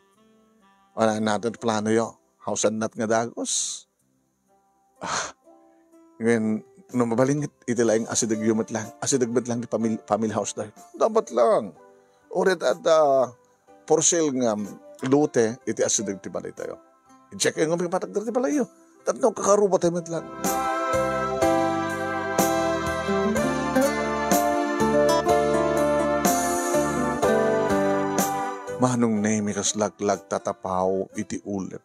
Wala naton ti planoyo. Hawsannat nga dagus. Ah, ngem, no mabalin iti laeng asidegyo met lang, asideg met lang ti pamil-, family house tayo. Dapat lang. Uray adda for sale nga lote iti asideg ti balay tayo. I-check nga ipatagder ti balayyo. Tapno kakaruba tayo met lang. Manong Nemi, kas laklagtatapaw iti ulep.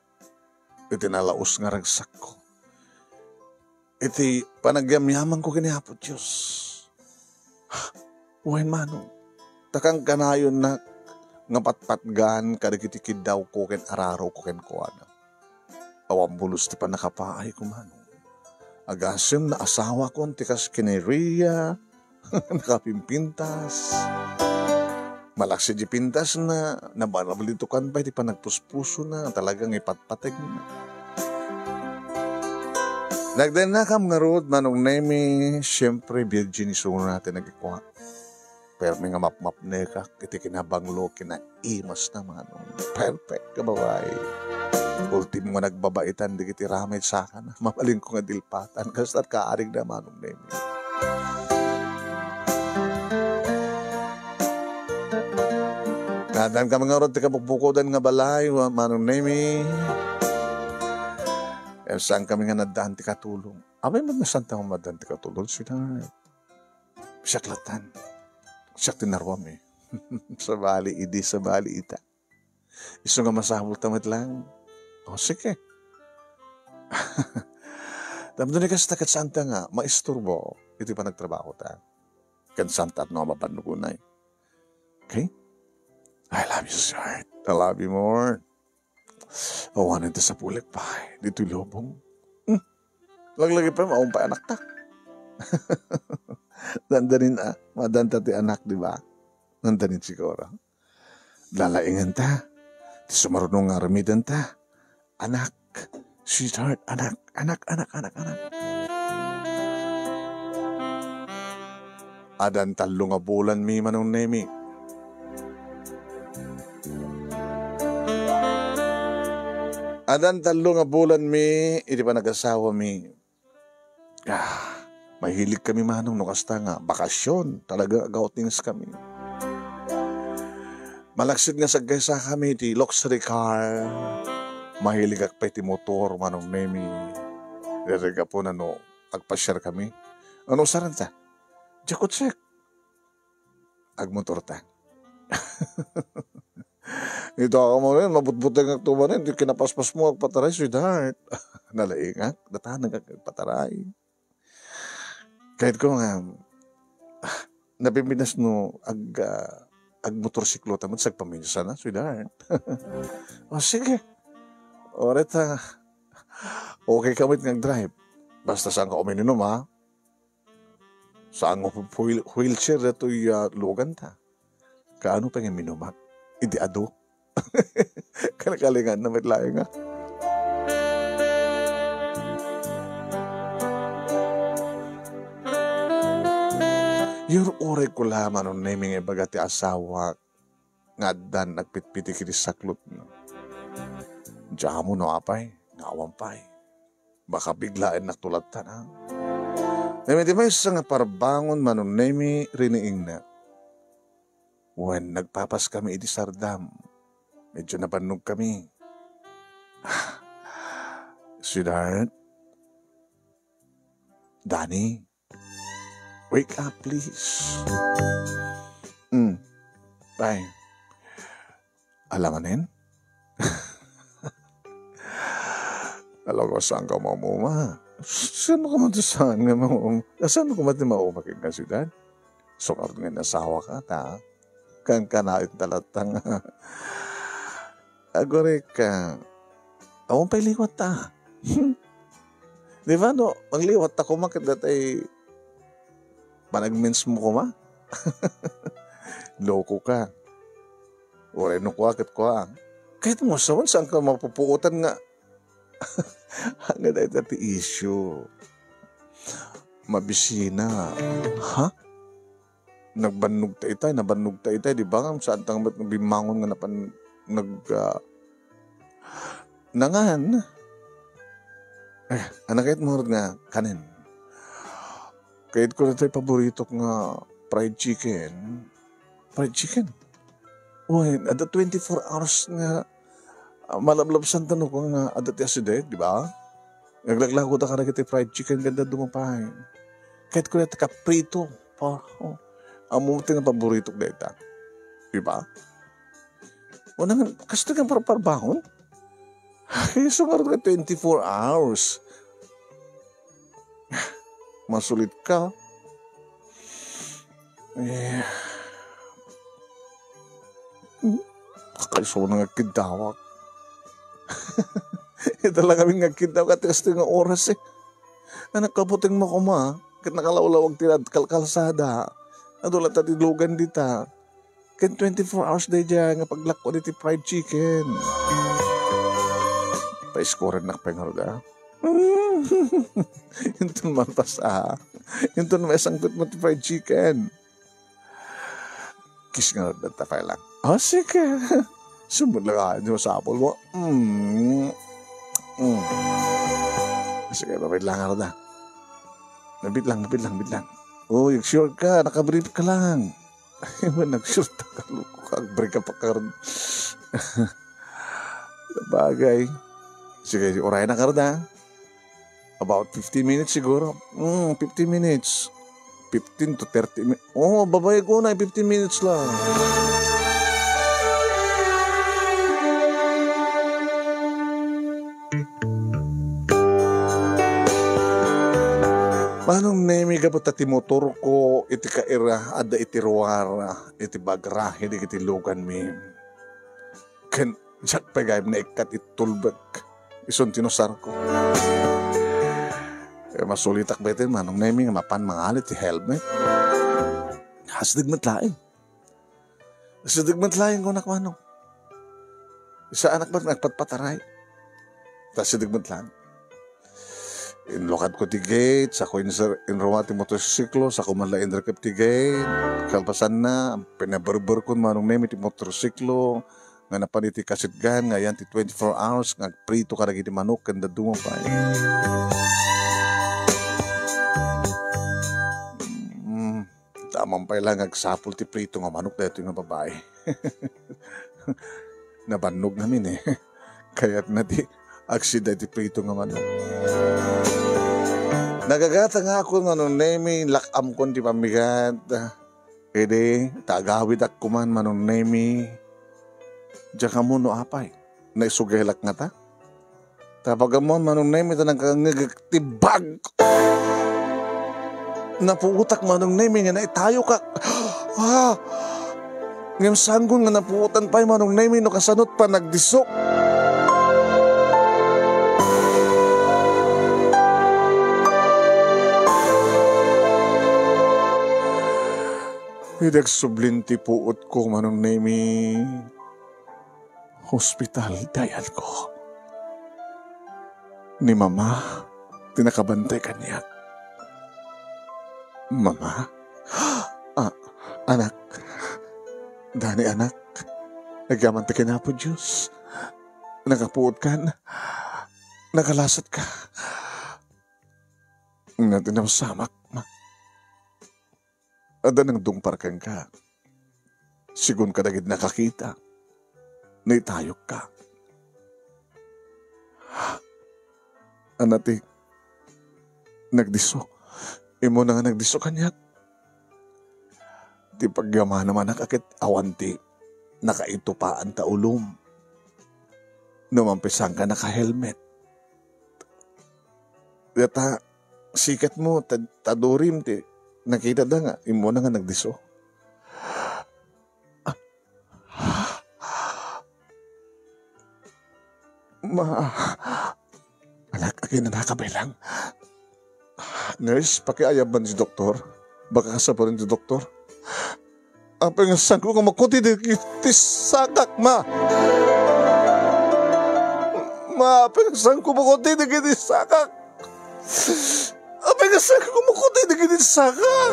Iti nalaus nga ragsakko. Iti panagyamyamanko ken ni Apo Dios. Wen, Manong, ta kankanayonnak nga patpatgan kadagiti kiddawko ken ararowko kenkuana. Awan pulos ti pannakapaayko, Manong. Agasem, naasawakon ti kas ken ni Ria, nakapimpintas. Malaksid ti pintasna, nabalbalitukan pay ti panagpuspusona, talaga nga ipatpategna. Nagdennakam ngarud, Manong Nemi, siyempre, virgin isuna ti nagikua. Permi nga mapmapnekak iti kinabanglo, kinaimas na, Manong. Perfect nga babai. Ultimo nga nagbabaitan dagiti ramay sakana. Mabalinko nga dilpatan. Kasta kaarig na, Manong Nemi. Naaddaan kami ngarud ti kabukbukodan nga balay, wa-, Manong Nemi. Eh, saan kami nga naaddaan ti katulong? Apay met no saan ta nga maaddaan ti katulong, sweetheart? Siak latan. Siak ti naruam, eh. Sabali idi, sabali ita. Isu nga masapul ta met lang. O, sige. Tapno ni kasta ket saanta nga maisturbo iti panagtrabahota. Ken saanta no a mapannugunay. Okay? I love you, sweetheart. I love you more. Awanen ti sapulik pay ditoy lubong. Hmm. Laglagi pay, maawon pay anakta. Dandanin a, madanta ti anak, di ba? Dandanin siguro. Lalainganta. Ti sumaruno nga aramidanta. Anak, sweetheart, anak, anak, anak, anak, anak. Adan tallo nga bulanmi, Manong Nemi. Adan tallo nga bulanmi iti panagasawami. Ah, mahilig kami, Manong, no kasta nga bakasyon. Talaga, outings kami. Malaksid nga sagkaysa kami iti luxury car. Mahiligak pay ti motor, Manong Nemi. Daytoy gapuna no agpasiar kami. Ano saranta? Diak utsek. Agmotorta. Ita ka manen, mabutbutengak to manen, ti kinapaspasmo agpataray, sweetheart. Nalaingak, datangak agpataray. Kayatko nga, ah, napimpinas no ag-, ah, agmotorsiklota met sagpaminsan, sweetheart. O, sige. Oray ta, okay ka met nga agdrive. Basta saanka uminom, ha? Saan nga wheel-, wheelchair daytoy, ah, luganta. Kaano pay nga minumak? Idi adu. Kalkalingan na met laeng, ah. Yur-uray ko la, Manong Nemi, nga ibaga ti asawak nga addan nagpitpiti iti saklotna. Diak ammo no apay, nga awan pay. Baka biglaennak to lattan, ha? Ngem iti maysa nga parbangon, Manong Nemi, riniingna. Wen, nagpapas kami iti sardam. Medyo nabannog kami. Sweetheart? Danny? Wake up, please. Mm. Bye. Alanganen? Alam ko, saan ka maumuma? Saan ka man ti saan nga maum-, saan ka man ti mauma ken nga siyudad? Sungad nga nasawa ka, ta? Kankanayon ta latta nga agurek ka. Awan pay liwat ta. Di ba, no? Magliwat ta koma ket datay panagmens mo koma? Loko ka. Uray no kua ket kua. Ket mo, saan, saan ka mapupuotan nga? Nga dayta ti issue. Mabisina. Ha? Nagbannog ta itay, nabannog ta itay, di ba? Saan ta nga met bimmangon nga napan-, nag-, ah, nangan. Eh, ano kayat mo nga kanen? Kayat ko na tayo paboritok nga fried chicken. Fried chicken? Uy, adda twenty-four hours nga, ah, malablabsan ta no kua nga adda ti asideg, di ba? Naglaglago ta kadagiti fried chicken, kanda dumapay. Kayat ko dayta kaprito. Pa, oh. Ammo ti nga paboritok dayta. Di ba? O nang, kasto nga parparbahon? Ay, sumarot nga twenty-four hours. Masulit ka. Eh, hmm, kakaiso na nga kidawak. Ita lang kami nga kidawak, ati kasto nga oras eh. Anak, kabuteng mo koma, ket nakalawlawag ti rad-, kal-, kalsada. Adu la ta ti lugan dita. Ken twenty-four hours daydiay nga paglakko diti fried chicken. Paiskurennak pay ngarud, ah. Inton malpas, ah. Inton maisangpet mo ti fried chicken. Kiss ngarud ta pay lang. Ah, sige. Sumod lang, ah, yung sapol mo. Mm. Mm. Sige, mapit lang ngarud, ah. Mapit lang, mapit lang, mapit lang. Uy, sure ka, nakabrief ka lang. Ewan, nag-shoot ka, loko ka, break up ka rin. Sabagay. Sige, oray na ka rin, ha? About fifteen minutes siguro. Hmm, fifteen minutes. Fifteen to thirty mi-, oh, babay ko na, fifteen minutes lang. Manong Nemi, gapu ta ti motorko iti kaira adda iti ruar iti bagrahe dagiti luganmi. Ken diak pay gayam naikkat iti tulbek. Isun ti inusarko. Eh, masulitak ba iti, Manong Nemi, nga mapan mangalit ti helmet? Asideg met laeng. Asideg met laeng, kunak, Manong. Saanak met nga agpatpataray. Ta asideg met laeng. Inlukadko ti gate, sako inser-, inruar ti motorsiklo, sako met la inrekep ti gate. Kalpasanna, pinaberberkon, Manong Nemi, ti motorsiklo nga napan iti kasetgan nga ayan ti twenty-four hours nga agprito kadagiti manok ken dadduma pay. Mm, ta ammom pay la nga agsapul ti prito nga manok daytoy nga babai. Nabannog ngamin, eh. Kayatna ti agsida iti prito nga manok. Nagagata nga ako, Manong Nemi, lak-amkon ti pammigat. Idi, ta agawidak koman, Manong Nemi. Diak ammo no apay. Naisugelak ngata. Ta pagammon, Manong Nemi, ta nagkangngegek ti bag. Napuotak, Manong Nemi, nga naitayokak. Ah! Ngem sanggon nga napuotan pay, Manong Nemi, no kasanot pa nagdisok. Idi agsublin ti puotko, Manong Nemi, hospital ti ayanko. Ni Mama ti nakabantay kaniak. Mama? Ah, anak. Dani, anak. Agyaman ti kinapo Dios. Nakapuotkan. Nakalasatka. Nga tinapsamak, ma. Adda nangdungpar kenka. Sigun kadagiti nakakita, naitayokka. Ana ti nagdisso. Immuna nga nagdisso kaniak. Ti pagyamanam, anak, a ket awan ti nakaitupaan ta ulom. No mampisanka naka-helmet. Data, sikatmo, tad-, tadurim ti nakitada nga immuna nga nagdisso. Ma, anak, aginanaka, bilang. Nurse, pakiayabban ti doktor. Baka kasapulan ti doktor. Apay nga sangko nga makuti dagiti sakak, ma? Ma, apay nga sangko makuti dagiti sakak? Apay nga sangko makuti dagiti sakak?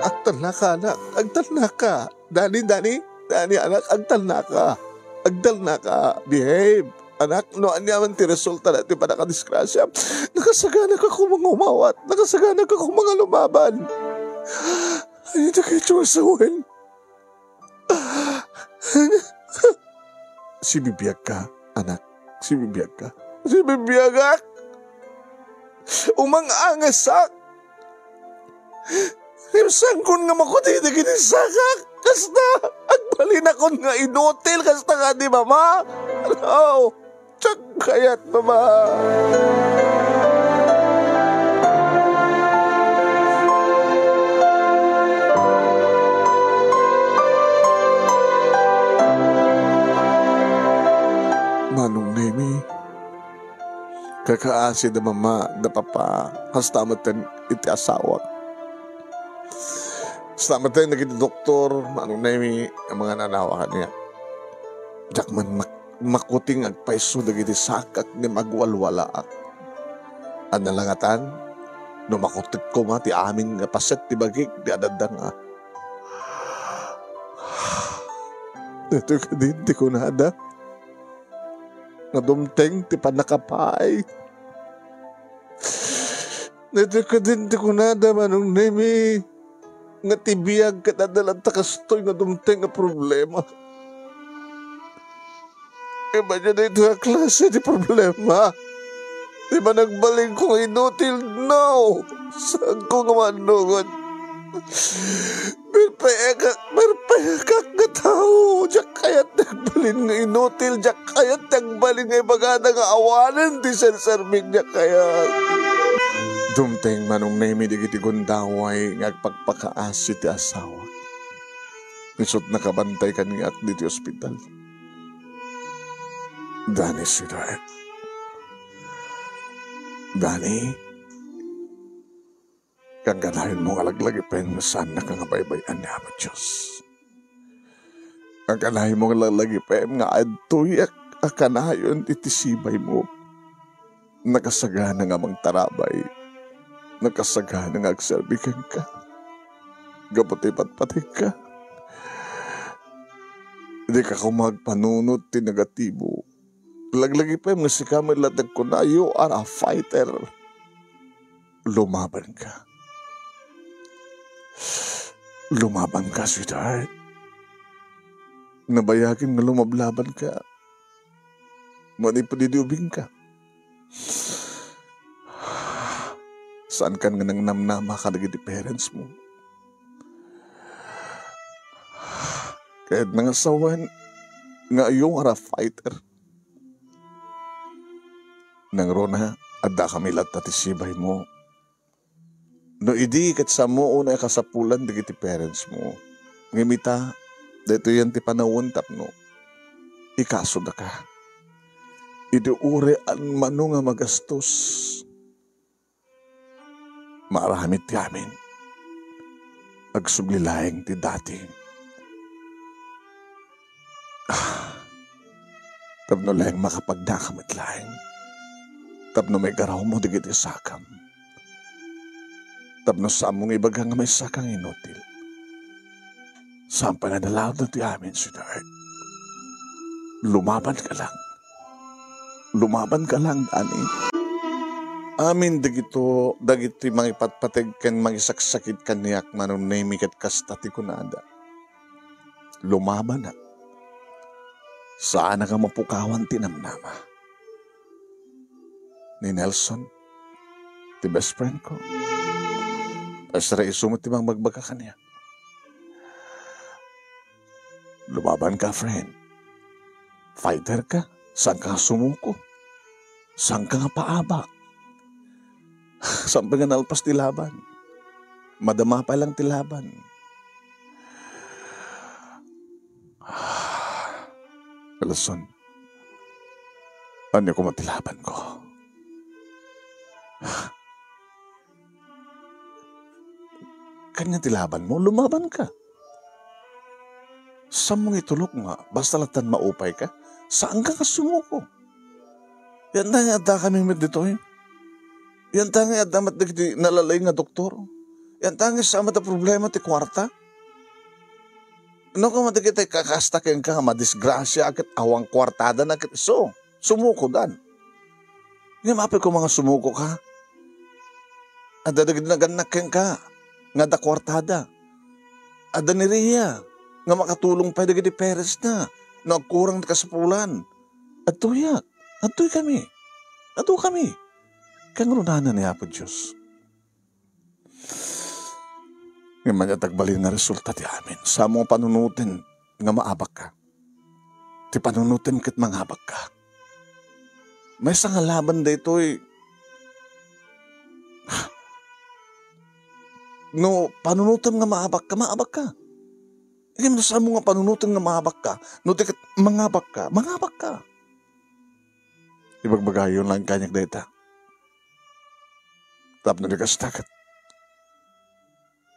Agtalnaka, anak. Agtalnaka. Dani, Dani. Dani, anak. Agtalnaka. Agtalnaka. Behave. Anak, no aniaman ti resulta daytoy pannakadisgrasya, nakasaganaka koma nga umawat, nakasaganaka koma nga lumaban. Ay, dagiti nga sawen. Sibibiagka, anak. Sibibiagka. Sibibiagak. Umang-angasak. Ngem sangkon nga makuti dagiti sakak, kasta, agbalinakon nga inutil, kasta kadi, Mama. No, diak kayat, Mama. Manong Nemi, kakaasi da Mama, da Papa, kasta met iti asawak. Kasta met dagiti doktor, Manong Nemi, a mangan-anawa kaniak. Diak man mak-, makuti nga agpayso dagiti sakak ngem agwalwalaak. Ania la ngatan, no makutek koma ti amin nga paset ti bagik, di adda nga. Daytoy kadin ti kunada nga dumteng ti pannakapaay. Daytoy kadin ti kunada, Manong Nemi, nga ti biag ket adda latta kastoy nga dumteng nga problema. Ibaga daytoy a klase ti problema. Ti panagbalinko nga inutil, no. Saanko nga maannongan. Perpekak, perpekak nga tao. Diak kayat ti agbalin nga inutil. Diak kayat ti agbalin nga ibagada nga awanen ti serserbik. Diak kayat. Dumteng Manong Nemi dagiti gundaway nga agpakpakaasi ti asawak. Isut' nakabantay kaniak ditoy ospital. Dani, sweetheart. Dani, kangkanayon mo nga laglagipen nga saannaka nga baybay-an ni Apo Dios. Kangkanayon mo nga laglagipen nga adtoyak a kanayon iti sibaymo. Nakasagana nga mangtarabay. Nakasagana nga agserbi kenka. Gapu ti patpategka. Dika koma agpanunot ti negatibo. Laglagipen nga sika met la ti agkuna, "You are a fighter." Lumabanka. Lumabanka, sweetheart. Nabayagen nga lumablabanka. Manipud idi ubingka. Saankan nga nangnamnama kadagiti parents mo. Kayatna nga sawen nga you are a fighter. Nangruna, addakami latta ti sibaymo. No idi ket saanmo unay a kasapulan dagiti parents mo, ngem ita, daytoyen ti panawen tapno ikasodaka. Idi uray ammano nga magastos, maaramid ti amin. Agsubli laeng ti dati. Ah, tapno laeng makapagnaka met laeng. Tapno maigarawmo dagiti sakam. Tapno saanmo nga ibaga nga maysa ka nga inutil. Saan pay nga nalaod ti amin, sweetheart. Lumabanka lang. Lumabanka lang, Dani. Amin dagito, dagiti mangipatpateg ken mangisaksakit kaniak, Manong Nemi, ket kasta ti kunada. Lumabanak. Saanak a mapukawan ti namnama. Ni Nelson, ti best friend ko. Asira isu met ti mangbagbaga kaniak. Lumabanka, friend. Fighter ka. Saanka nga sumuko. Saanka nga paabak. Saan pay nga nalpas ti laban. Madama pay lang ti laban. Nelson, ania koma ti labanko? Kanian ti labanmo? Lumabanka. Saanmo nga itulok nga basta lattan maupayka? Saanka nga sumuko. Yanta nga addakami met ditoy. Yanta nga adda met dagiti nalalaing nga doktor. Yanta nga saan met a problema ti kuarta. No, koma dagiti kakasta kenka nga madisgrasia ket awan kuartada na ket isu, sumukodan. Ngem apay koma nga sumukoka? Adda dagiti nagannak kenka nga adda kuartada. Adda ni Ria nga makatulong pay dagiti parents na no agkurang ti kasapulan. Adtoyak. Adtoykami. Adtokami. Kangrunana ni Apo Dios. Ngem ania ti agbalin nga resulta ti amin? Saanmo nga panunoten nga maabakka. Ti panunotem ket mangabakka. Maysa nga laban daytoy. No panunotem nga maabakka, maabakka. Ngem no saanmo nga panunoten nga maabakka, no di ket mangabakka, mangabakka. Ibagbagayo lang kaniak dayta. Tapno di kasta ket,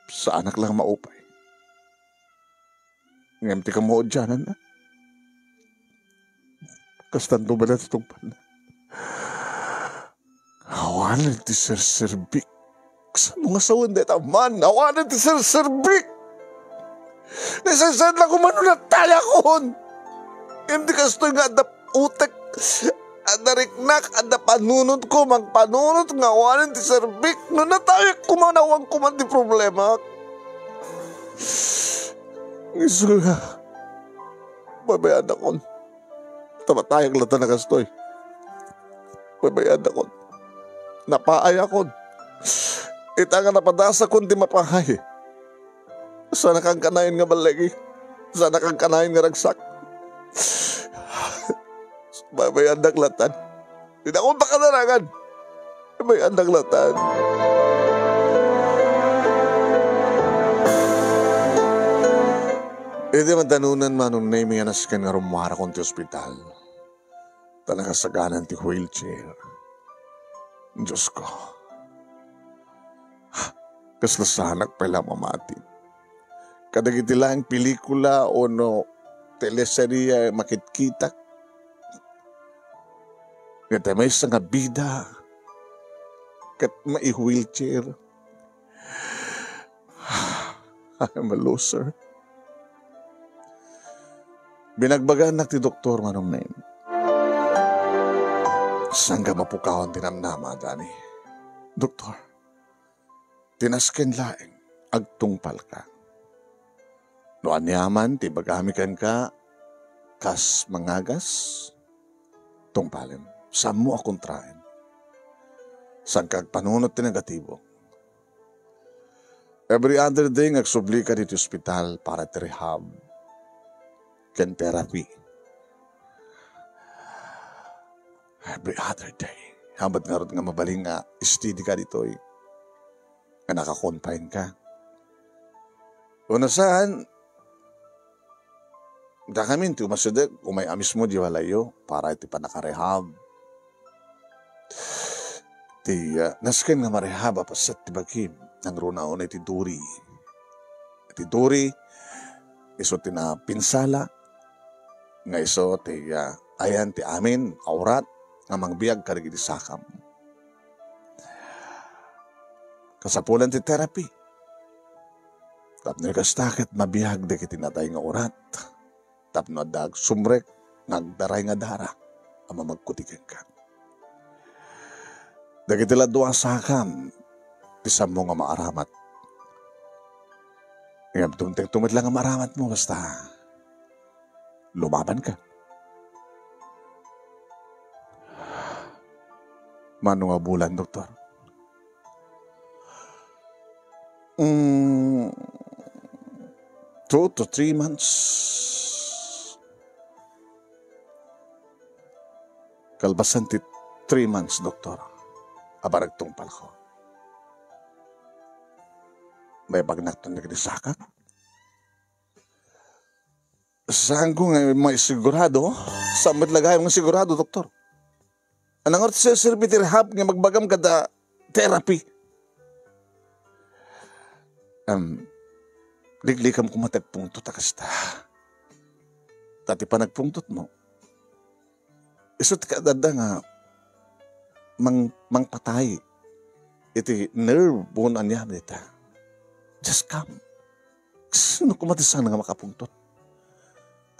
saanak lang maupay. Ngem ti kamaudiananna, kastanto met la ti tungpalenna. Awanen ti serserbik. Saanmo nga sawen dayta man? Awanen ti serserbik. Nasaysayat la koma no natayakon. Ngem di kastoy nga adda utek, adda riknak, adda panunotko, mangpanunot nga awanen ti serbik. No natayak koma, awan koma ti problema. Isu nga, baybay-annakon. Ta matayak latta a kastoy. Baybay-annakon. Napaayakon. Ita nga napadasakon ti mapaay. Saan a kangkanayon nga balligi. Saan a kangkanayon nga ragsak. Baybay-annak lattan. Dinakon pakadaragan. May anak latan. Iti madanunan, Manong Nemy, a nasken nga rummuarakon ti ospital, ta nakasaganan ti wheelchair. Diosko, kasla saanak pay la mamati. Kadagiti laeng pelikula wenno teleserie makitkitak, nga ti maysa nga bida ket mai-wheelchair. I'm a loser. Binagbaganak ti doktor, Manong Nemy. Saanka mapukawan ti namnama, Danny. Doktor, ti nasken laeng, agtungpalka. No aniaman ti ibagami kenka kas mangagas, tungpalem. Saanmo a kontraen. Saanka agpanunot ti negatibo. Every other day nga agsublika ditoy ospital para ti rehab ken therapy. Every other day. Hamat ngarud nga mabalin nga steady ka ditoy, nga naka-confine ka. Wenno saan, dakamin ti umasideg, umay-a mismo di balayyo para iti panakarehab. Ti, ah, nasken nga marehab a paset ti bagim, nangruna unay ti duri. Ti duri, isu ti napinsala, nga isu ti, ah, ayan ti amin a urat nga mangbiag kadagiti sakam. Kasapulan ti therapy. Tapno kasta ket mabiag dagiti natay nga urat. Tapno adda agsumrek nga agdaray nga dara a mamagkuti kenka. Dagiti la dua a sakam ti saanmo nga maaramat. Ngem dumtengto met la nga maaramatmo, basta lumabanka. Mano nga bulan, doktor? Mm, two to three months. Kalpasan ti three months, doktor, a panagtungpalko, maibagnak dagiti sakak. Saanko nga maisigurado. Saan met la gayam nga sigurado, doktor? Ania ngarud ti serbi ti rehab nga ibagbagam kada therapy? Em, liklikam koma ti agpungtot a kasta. Ta ti panagpungtotmo, isu ti kaadda nga mang-, mangpatay iti nerve wenno ania dayta. Just come. Sino koma ti saan nga makapungtot?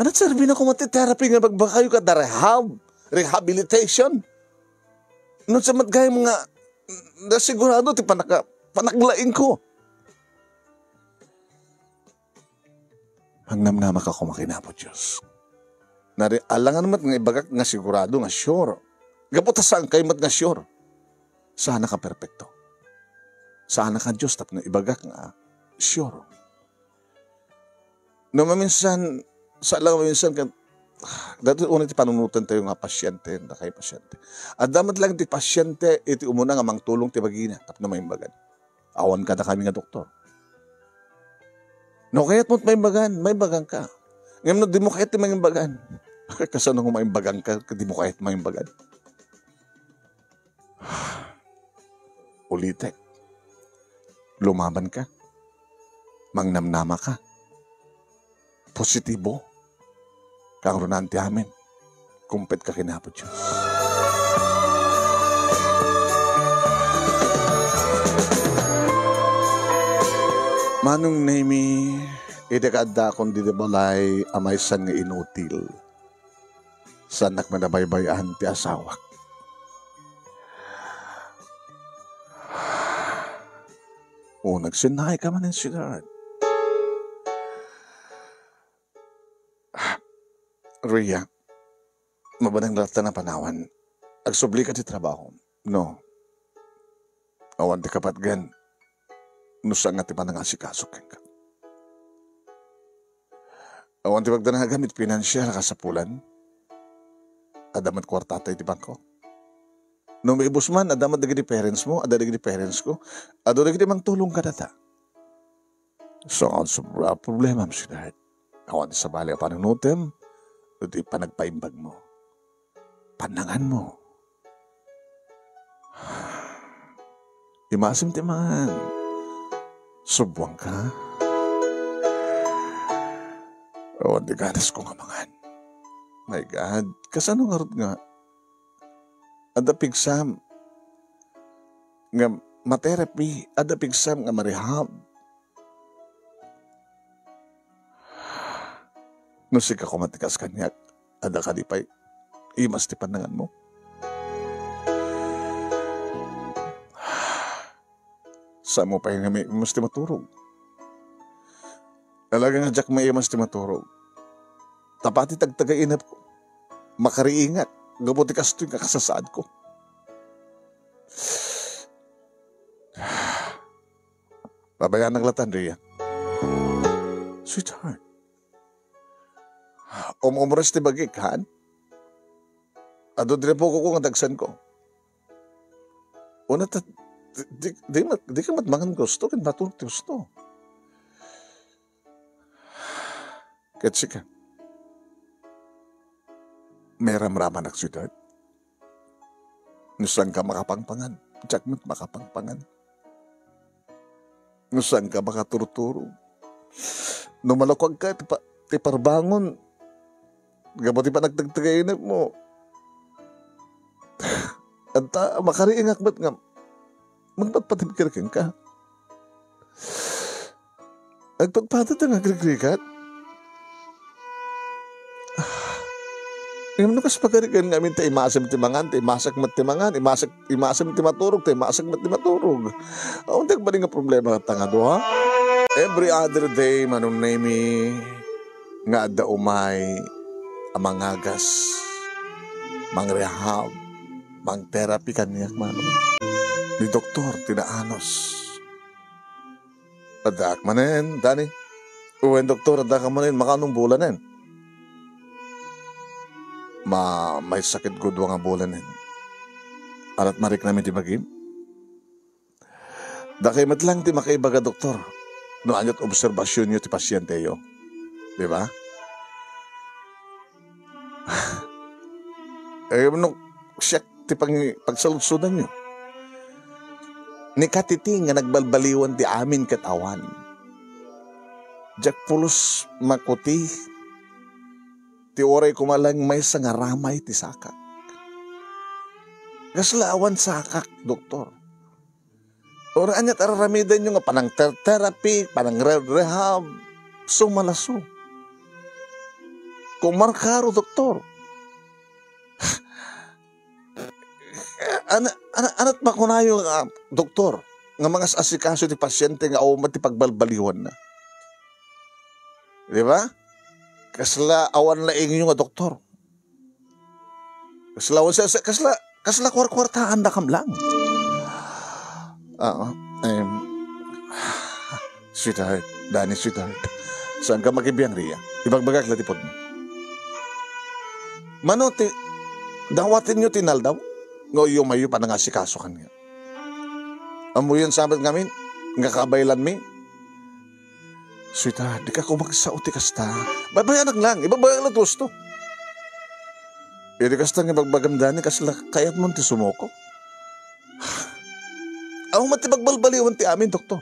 Ania ti serbina koma ti therapy nga ibagbagayo kada rehab, rehabilitation? No, sa met gayam nga nasigurado ti panaka-, panaglaingko. Mangnamnamaka koma ken Apo Dios. Nari-, alangan met nga ibagak nga sigurado nga sure. Gapu ta saankayo met nga sure. Saanaka perpekto. Saanaka Dios tapno ibagak nga sure. No maminsan, sa lang maminsan kan, dati unay ti panunotantayo nga pasyente, dakay pasyente. Adda met lang ti pasyente, iti umuna nga mangtulong ti bagina, tapno maimbagan. Awan kadakami nga doktor. No kayatmo ti maimbagan, maimbaganka. Ngem no dimo kayat ti maimbagan, kasano nga maimbaganka, ket dimo kayat maimbagan? Ulitek, lumabanka, mangnamnamaka, positibo, kangrunaan ti amin, kumpetka ken Apo Dios. Manong Nemy, idi kaaddaakon didi balay a maysan nga inutil. Saannak met a baybay-an ti asawak. O, nagsinnaay ka manen, sweetheart. Rhea, mabalin latta a panawan. Agsubli ka ti trabaho. No. Awan ti kapatgan no saan nga ti panangasikaso kenka. Awan ti pagdanagam iti pinansial a kasapulan. Adda met kuartata iti bangko. No maibus man, adda met dagiti parents mo, adda dagiti parents ko. Adu dagiti mangtulong kadata. So, ang sobra problemam, sweetheart. Awan ti sabali a panunotem, iti panagpaimbag mo. Pannangan mo. Imasem ti mangan. Subwang ka. Awan ti ganas ko nga mangan. My God, kasano ngarud nga adda pigsam nga ma-therapy, adda pigsam nga ma-rehab? No sika koma ti kas kaniak, adda kadi pay imas ti pannanganmo? Saan mo pay nga maimas ti maturog? Talaga nga diak maimas ti maturog. Tapati tagtagay inapko. Makariingak. Gapu ti kastoy nga kasasaadko. Babayanak latan, Ria. Sweetheart. Um-, umres ti bagik, han? Adu diri pukotko nga dagsenko. Una ta, di, di, di, di ka met mangan gusto, ken maturog ti gusto. Ket sika, mairamramanak, sweetheart. No saan ka makapangpangan, diak met makapangpangan. No saan ka makaturturog. No malukag ka, ti pa-, ti parbangon, gapu ti panagtagtagaynak mo. Anta, makariingak met nga, magpatpatibker kenka. Agpagpatag nga agrigrigat. Ngem no kas pagarigan nga amin ta imasem ti mangan, ta imasak met ti mangan, imasak, imasem ti maturog, ta imasak met ti maturog. Awan ti agbalin nga problema ket nga dua. Every other day, manunnaymi nga adda umay a mangagas, mangrehab, mangterapi kaniak, mano. Ni doktor, ti naanus. Addaak manen, Dani. Wen, doktor, adda ka manen, makaanong bulanen? Ma, may sakit gudua nga bulanen. Arat mariknam iti bagim? Dakay met lang ti makaibaga, doktor, no aniat obserbasionyo ti pasienteyo. Di ba? Eh, no, siak ti pang-, pagsaludsodanyo. Ni katiti nga nagbalbaliwan ti amin ket awan. Diak pulos makuti ti uray koma laeng maysa nga ramay ti sakak. Kasla awan sakak, doktor. Uray aniat araramidenyo nga panangter-therapy, panangre-rehab, sumalaso. Kumarkaro, doktor. Ana, ana, aniat makunayo nga doktor nga mangas-asikaso ti pasiente nga awan met ti pagbalbaliwanna. Di ba? Kasla awan laengyo nga doktor. Kasla awan sa, sa, kasla, kasla kuarkuartaandakam lang. Oo. Em, sweetheart, Dani, sweetheart. Saan ka makibiang, Ria? Ibagbagak la ti pudno. Mano ti, dawatenyo ti inaldaw? Nga umayyo panangasikaso kaniak. Ammoyon sa met ngamin, nga kabaylanmi? Sweetheart, dika koma agsao ti kasta. Babayanak lang, ibabayak la ti gusto. Iti kasta nga ibagbagam, Dani, kasla kayatmon ti sumuko. Awan met ti pagbalbaliwan ti amin, doktor.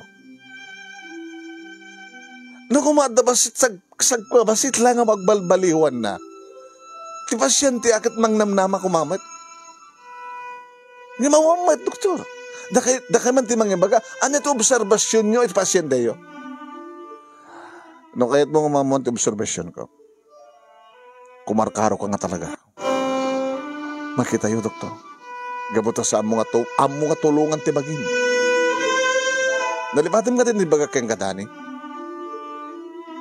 No koma adda bassit, sag-, sagkua bassit la nga pagbalbaliwanna, ti pasientea ket mangnamnama koma met. Ngem awan met, doktor. Dakay, dakay man ti mangibaga, ania ti obserbasionyo iti pasienteyo? No kayatmo nga maammuan ti obserbasionko, kumarkaroka nga talaga. Makitayo, doktor. Gapu ta saanmo nga tu-, ammo nga tulongan ti bagim. Nalipatem nga din ibaga kenka, Dani.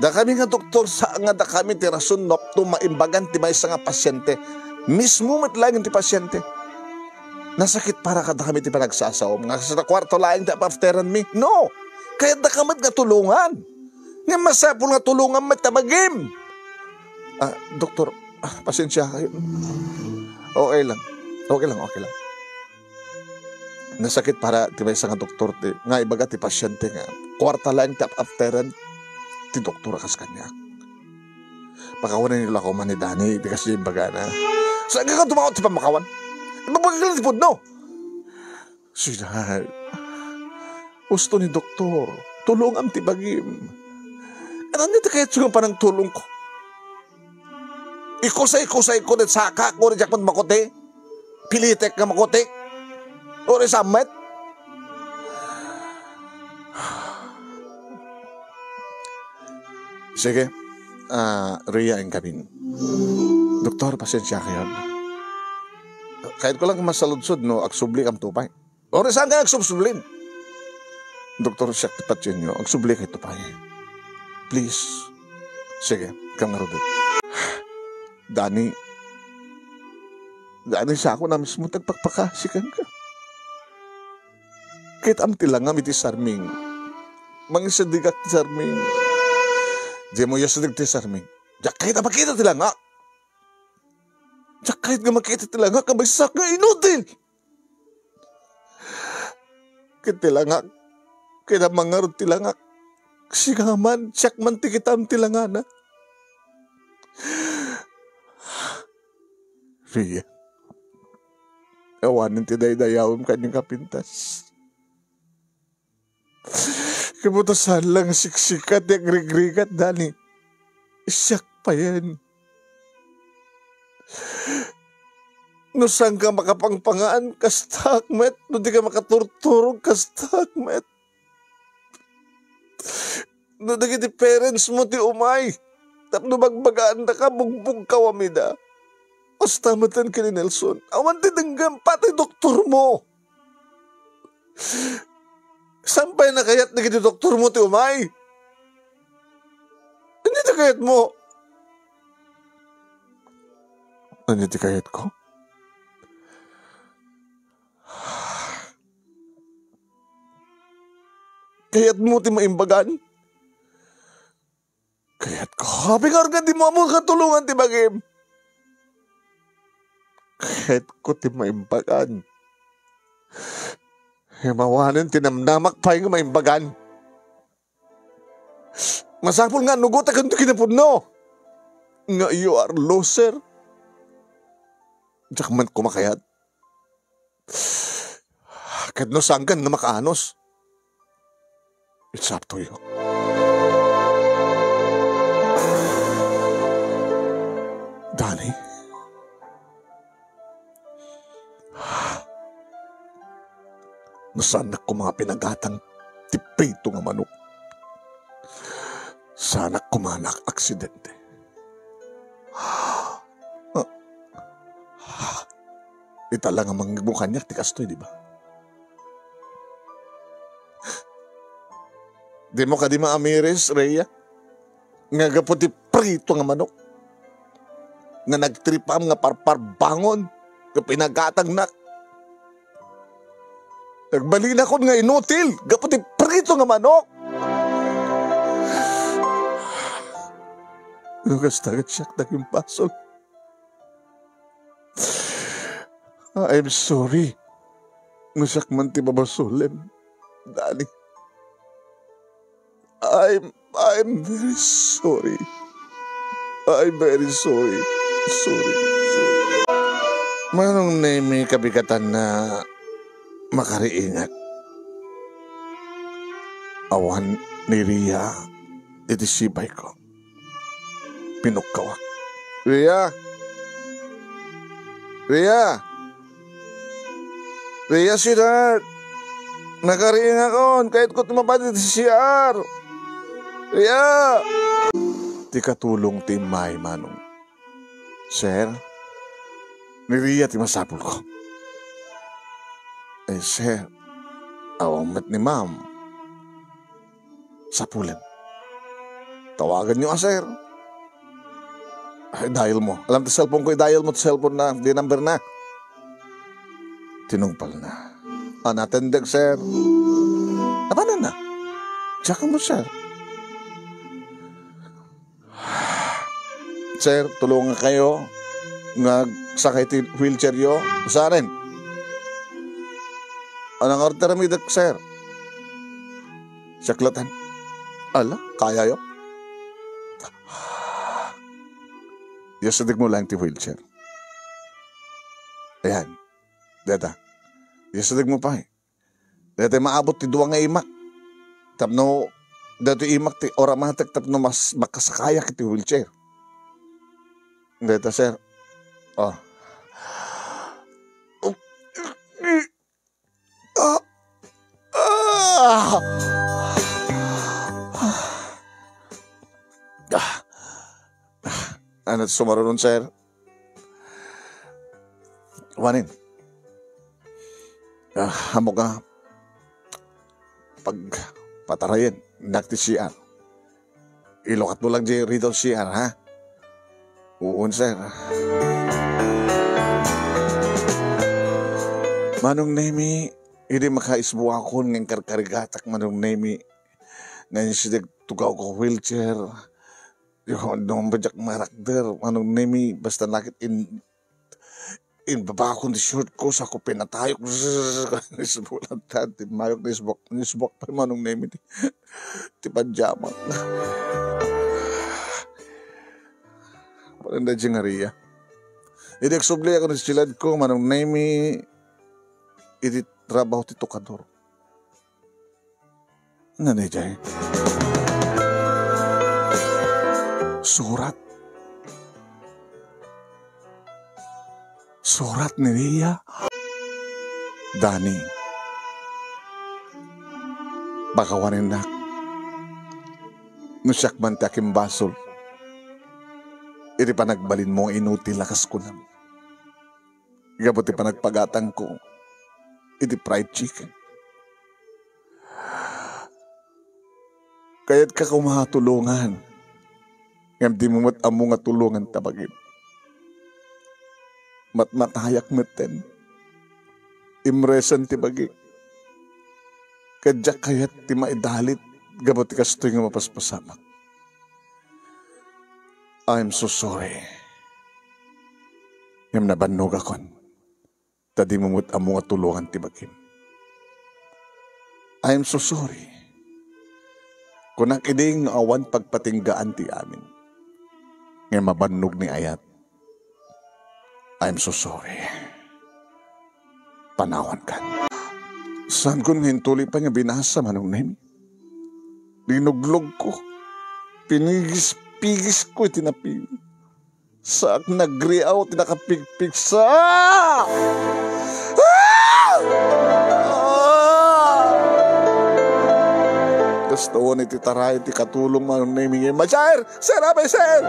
Dakami nga doktor, saan nga dakami ti rason no apto maimbagan ti maysa nga pasiente. Mismo met laeng ti pasiente. Nasakit para kadakami ti panagsasaom nga sa kuarto laeng ti apafteranmi. No! Kayatdaka met nga tulongan. Ngem masapul nga tulongam met ta bagim. Ah, doktor, ah, pasensia kayo. Okay lang. Okay lang, okay lang. Nasakit para ti maysa nga doktor ti, nga ibaga ti pasyente nga kuarta laeng ti ap-apteren ti doktor a kas kaniak. Pakawanenyo la koma ni Dani iti kasdi imbagana. Saanka nga dumawat ti pammakawan? Ibagbagak la ti pudno. Sweetheart, husto ni doktor, tulongam ti bagim. Ania ti kayatyo nga panangtulongko? Ikusay-kusayko ti sakak, uray diak met makuti? Pilitek nga makuti? Uray saan met? Sige. Ah, Rhea, inkamin. Doktor, pasensiakayon. Kayatko lang masaludsod no agsublikamto pay. Uray saan nga agsubsublin? Doktor, siak ti patienyo. Agsublikayo pay. Please. Sige, ikaw ngarud. Dani. Dani, siak a mismo ti agpakpakasi kenka. Kitam ti langam iti sarming. Mangisadegak ti sarming. Dimo iyasadeg ti sarming. Diak kayat a makita ti langak. Diak kayat nga makita ti langak a maysaak nga inutil. Ket ti langak, kinamangarud ti langak. Siak man, siak man ti kitam ti langana. Rhea, awanen ti daydayawem kaniak a pintas. Gapu ta saan la nga siksika ti agrigrigat, Dani. Siak payen. No saanka makapangpangan, kastaak met. No dika makaturturog, kastaak met. No dagiti parents mo ti umay tapno bagbagaannaka, bugbogka amida. Kasta met ken ni Nelson. Awan ti denggem, patay doktor mo. Saan pay a kayat dagiti doktor mo ti umay? Ania ti kayat mo? Ania ti kayatko? Kayat mo ti maimbagan? Kayatko. Apay ngarud nga dimo ammo nga tulongan ti bagim? Kayatko ti maimbagan. Ngem awanen ti namnamak pay nga maimbagan. Masapul nga annugotak iti kinapudno nga you are loser. Diak man koma kayat. Ket no saankan nga makaanus, it's up to you. Dani, no saanak koma nga pinagatang ti prito nga manok, saanak koma nga aksidente. Ita la nga mangngegmo kaniak ti kastoy, di ba? Dimo kadi maamiris, Rhea, nga gapu ti prito nga manok nga nagtripam nga parparbangon nga pinagatangnak, nagbalinakon nga inutil gapu ti prito nga manok? No kasta, ket siak ti agimbasol. I'm sorry. No siak man ti babasolem, Dani. I'm, I'm very sorry. I'm very sorry. Sorry, sorry. Manong Nemi, kabigatan na makariingat. Awan ni Ria iti sipayko. Pinukkawak. Ria! Ria! Ria, sweetheart! Nakariingakon, kayatko ti mapan iti C R. Ria! Ti katulong ti immay, Manong. Sir, ni Ria ti masapulko. Eh, sir, awan met ni Ma'am. Sapulem. Tawaganyo a, sir. Ay, dial mo. Alam ti cellphone ko, i-dial mo ti cellphone na, di number na. Tinungpal na. Ah, natendek, sir. Napanan na? Diak mo, sir. Sir, tulungan kayo nga sakay ti wheelchair yo. Usanen. Ania nga aramidek, sir? Siak latta. Ala, kayayo. Iyasidegmo laeng ti wheelchair. Ayan. Deta. Iyasidegmo pay. Deta maabot ti dua nga imak. Tapno daytoy imak ti uramatek tapno mas makasakayak iti wheelchair. Deta, sir. Oh. Ah. Ah. Ah. Ania ti sumarunon, sir? Wanen. Ah, ammok a pagpatarayen, innak ti C R. Ilukatmo lang diay ridaw C R, ha? Uun, sir. Manong Nemi, idi makaisbuakon nga inkarkarigatak, Manong Nemi, nga insideg tugawko wheelchair. Yo, no, madiak marakder, Manong Nemi, basta nakit in-, inbabakon ti short ko, sako pinatayok. Isbulan ta, ti mayok, naisbuak, naisbuak pay, Manong Nemi, ti, ti pajama. Parang da jenggaria. Idi agsubli ako ni silad ko, Manong Nemi, iti trabaho ti tukador. Ania daydiay? Surat. Surat ni Ria. Dani. Pakawanennak. No siak man ti akimbasol. Iti panagbalinmo nga inutil a kas kunam. Gapu ti panagpagatangko iti fried chicken. Kayatka koma a tulongan, ngem dimo met ammo nga tulongan ta bagim. Matmatayak metten. Imresen ti bagik. Ket diak kayat ti maidalit gapu ti kastoy nga mapaspasamak. I'm so sorry. Ngem nabannogakon. Ta dimo met ammo nga tulongan ti bagim. I am so sorry. Kunak idi nga awan pagpatinggaan ti amin. Nga mabannog ni ayat. I am so sorry. Panawankan. Saankon nga intuli pay nga binasa, Manong Nemi. Linuglogko. Pinigis-pigisko iti napili. Saak nagriaw ti nakapigpigsa. Ah! Ah! Kasta awan iti taray ti katulong, Manong Nemi. Sir! Sir, apay, sir!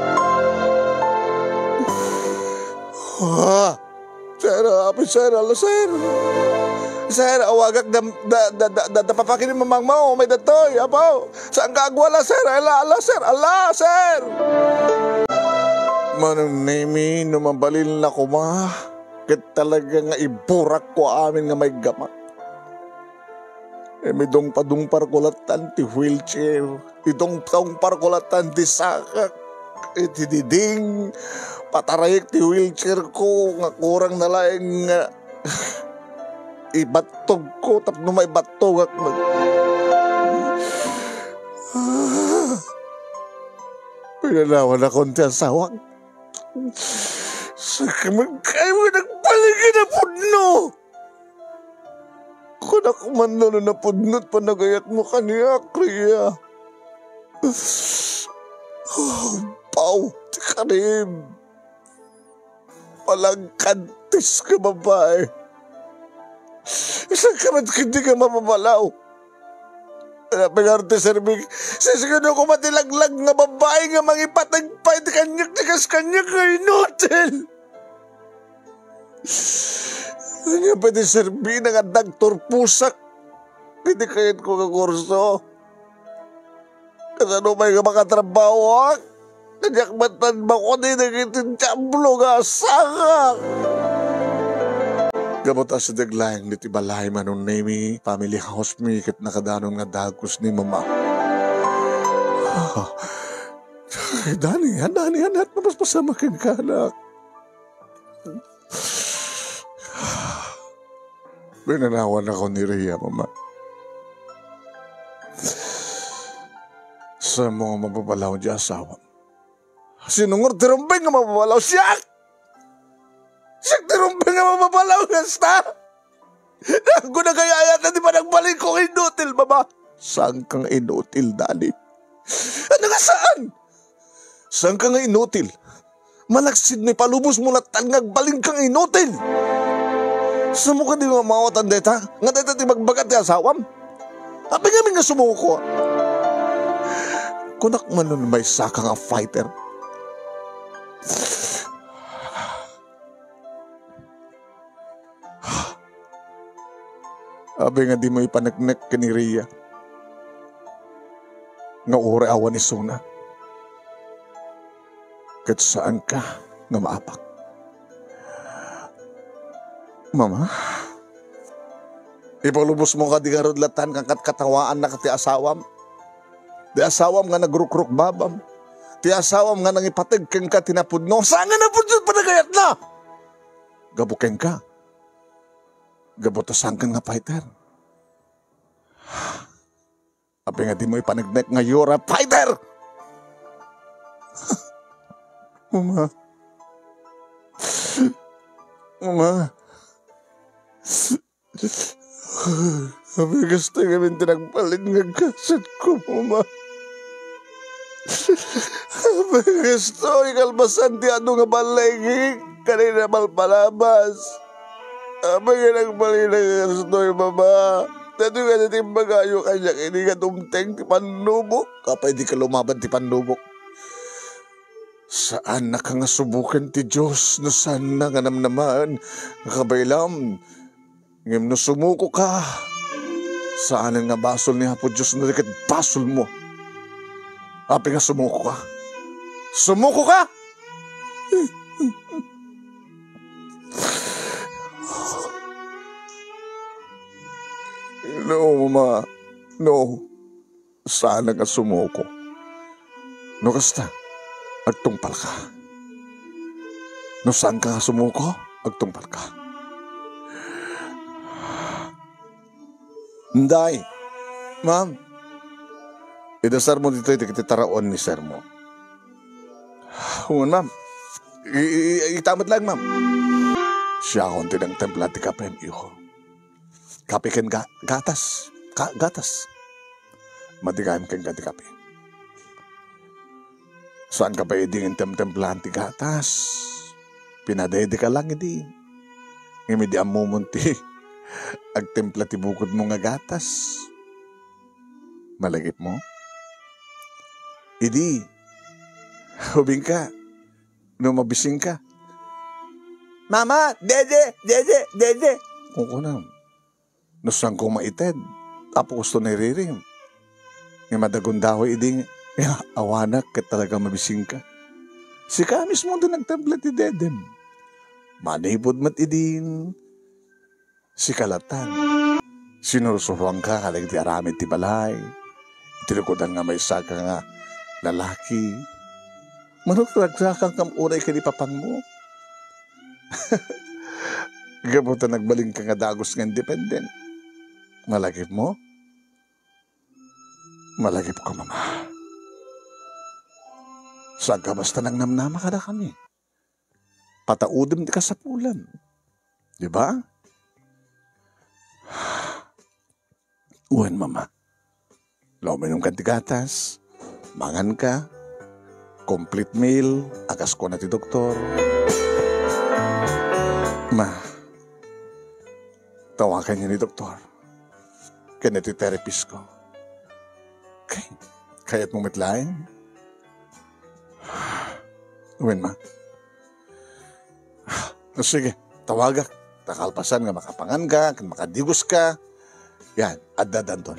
Ah! Sir, apay, sir, ala, sir. Sir, awagak da, da, da, da, da, da papakin ni mamangmo, may datoy, apo. Saanka agwala, sir, ala, ala, sir, ala, sir. Manong Nemi, no mabalin la koma, ket talaga nga iburak ko amin nga maiggamak. Em, idungpadungparko lattan ti wheelchair. Idungpadungparko lattan ti sakak. Iti diding, patarayek ti wheelchair ko nga kurang na laeng nga ibattogko tapno maibattogak met. Pinanawanakon ti asawak. Sakit man kayo nga nagpaligid a pudno. Kunak man no napudno ti panagayatmo kaniak, Ria. Pau, ti karim. Palangkantis nga babae. Isan ka met ketdi nga mapabalaw. Napingar ti serbik. Sisiguno koma ti laglag nga babae nga mangipateg pay ti kaniak ti kas kaniak nga inutil. Ania pay ti serbina nga adagtorpusak iti kayatko nga kurso? Kasano pay nga makatrabahoak? Kaniak met tan makuan dagiti diablo nga asangak. Gapu ta asideg laeng ditoy balay, Manong Nemi, family house mi, ket nakadanon nga dagus ni Mama. Dani, Dani, Dani, mapaspasamak kenka, anak. Binanawanakon ni Ria, Mama. Saanmo nga mababalaw ti asawam? Sino nga ti rumbeng nga mababalaw? Siak! Siak ti rumbeng nga mababalaw, kasta! Nagkunagayayat na ti panagbalinko nga inutil, Mama. Saanka nga inutil, Dani? Ano nga saan? Saanka nga inutil? Malaksid no ipalubos mo latta nga agbalinka nga inutil. Saanmo kadi nga maawatan dayta? Nga dayta ti bagbaga ti asawam? Apay ngamin nga sumuko? Kunak man no maysaka nga fighter. Apay nga dimo ipaneknek ken ni Ria nga uray awan isuna, ket saanka nga maapak? Mama, ipalubosmo kadi ngarud latta nga katkatawaannak ti asawam? Ti asawam nga nagrukrukbabam? Ti asawam nga nangipateg kenka ti napudno? Saan nga napudno ti panagayatna? Gapu kenka. Gapu ta saanka nga fighter. Apay nga dimo ipaneknek nga you're a fighter? Mama. Mama. Apay kasta ngamin ti nagbalin nga gasatko, Mama? Apay kasta, ikalpasan ti adu nga ballegik, kanay napalpalabas. Apay nga nagbalin nga gastoy, Mama? Daytoy nga ti imbagayo kaniak idi nga dumteng ti pannubok. Apay dika lumaban ti pannubok? Saannaka nga suboken ti Dios no saanna nga namnamaen nga kabaelam. Ngem no sumukoka, saanen nga basol ni Apo Dios no di ket basolmo. Apay nga sumukoka? Sumukoka! No, Mama. No. Saanak nga sumuko. No kasta, agtungpalka. No saanka nga sumuko, agtungpalka. Inday, ma'am, idasarmo ditoy dagiti taraon ni sermo. Wen, ma'am. I-, i-, ita met laeng, ma'am. Siakon ti nangtempla ti kapem, iho. Kape ken ga-, gatas. Ka-, gatas. Madi gayam kenka ti kape. Saanka pay idi nga intemtemplaan ti gatas. Pinadedeka lang idi. Ngem idi ammomon ti agtempla ti bukodmo nga gatas. Malagipmo? Idi, ubingka, no mabisingka. "Mama, Dede, Dede, Dede," kunkunam. No saanko maited, Apo, kastoy naririm. Ngem adda gundaway idi nga awanak ket talaga mabisingka. Sika mismo ti nagtempla ti dedem. Manipud met idin, sika latta. Sinursuroanka kadagiti aramid ti balay. Iti lukodan nga maysaka nga lalaki. Manungragsakan kam unay ken ipapangmo. Gapu ta nagbalinka nga dagus nga independent. Malagipmo? Malagipko, Mama. Saanka basta nangnamnama kadakami. Pataudem ti kasapulan. Di ba? Wen, Mama. La, uminumka ti gatas, manganka, complete meal, a kas kuna ti doktor. Ma, tawagan ni doktor. Ken ti therapist ko. Kay, kayatmo met laeng? Wen, Ma. Ah, sige, tawagak. Ta kalpasan nga makapanganka, ken makadiguska. Yan, adda danton.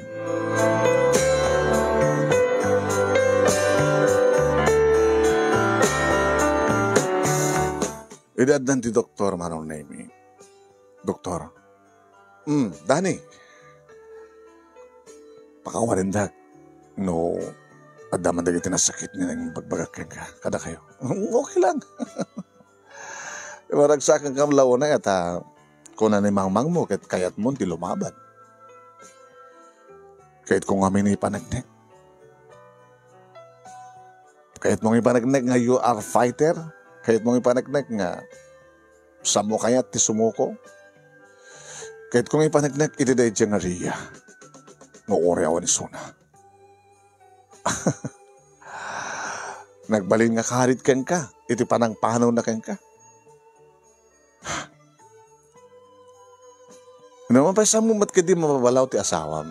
Idi addan ti doktor, Manong Nemy. Doktor. "Hmm, Dani. Pakawalindak no adda man dagiti nasakit nga nangbagbagak kenka, kadakayo." "Okay lang." Maragsakan kam la unay ta Kuna ni mangmangmo ket kayatmo ti lumaban. Kayatko ngamin ipaneknek. Kayatmo nga ipaneknek nga you are fighter. Kayatmo nga ipaneknek nga saanmo kayat ti sumuko. Kayatko nga ipaneknek iti daydiay nga ria nga uray awan isuna. Nagbalin nga karit kenka iti panangpanawna kenka. Naman pay, saanmo met kadi mababalaw ti asawam?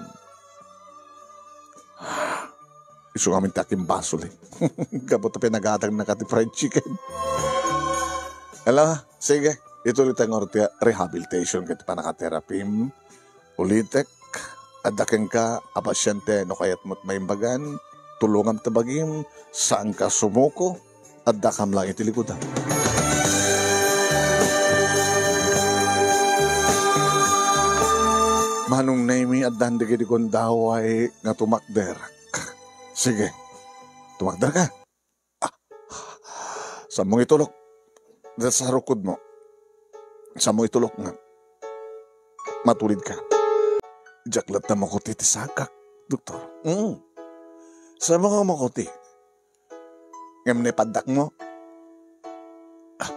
Isu ngamin ti akimbasol, eh. Gapu ta pinagatangna ka ti fried chicken. Ala, sige. Ituloy tayo nga ti rehabilitation ket panakaterapim. Ulitek, adda kenka a pasiente no kayatmo ti maimbagan, tulongam ti bagim, saanka sumuko, addakam lang iti likudam. Manong Nemi, addan dagiti gundaway nga tumakder. Sige, tumakder ka. Ah, saanmo nga itulok. Dita sa rukodmo. Saanmo nga itulok nga matulid ka. Diak latta makuti ti sakak, doktor. Mm. Saanmo nga makuti? Ngem naipaddakmo? Ah,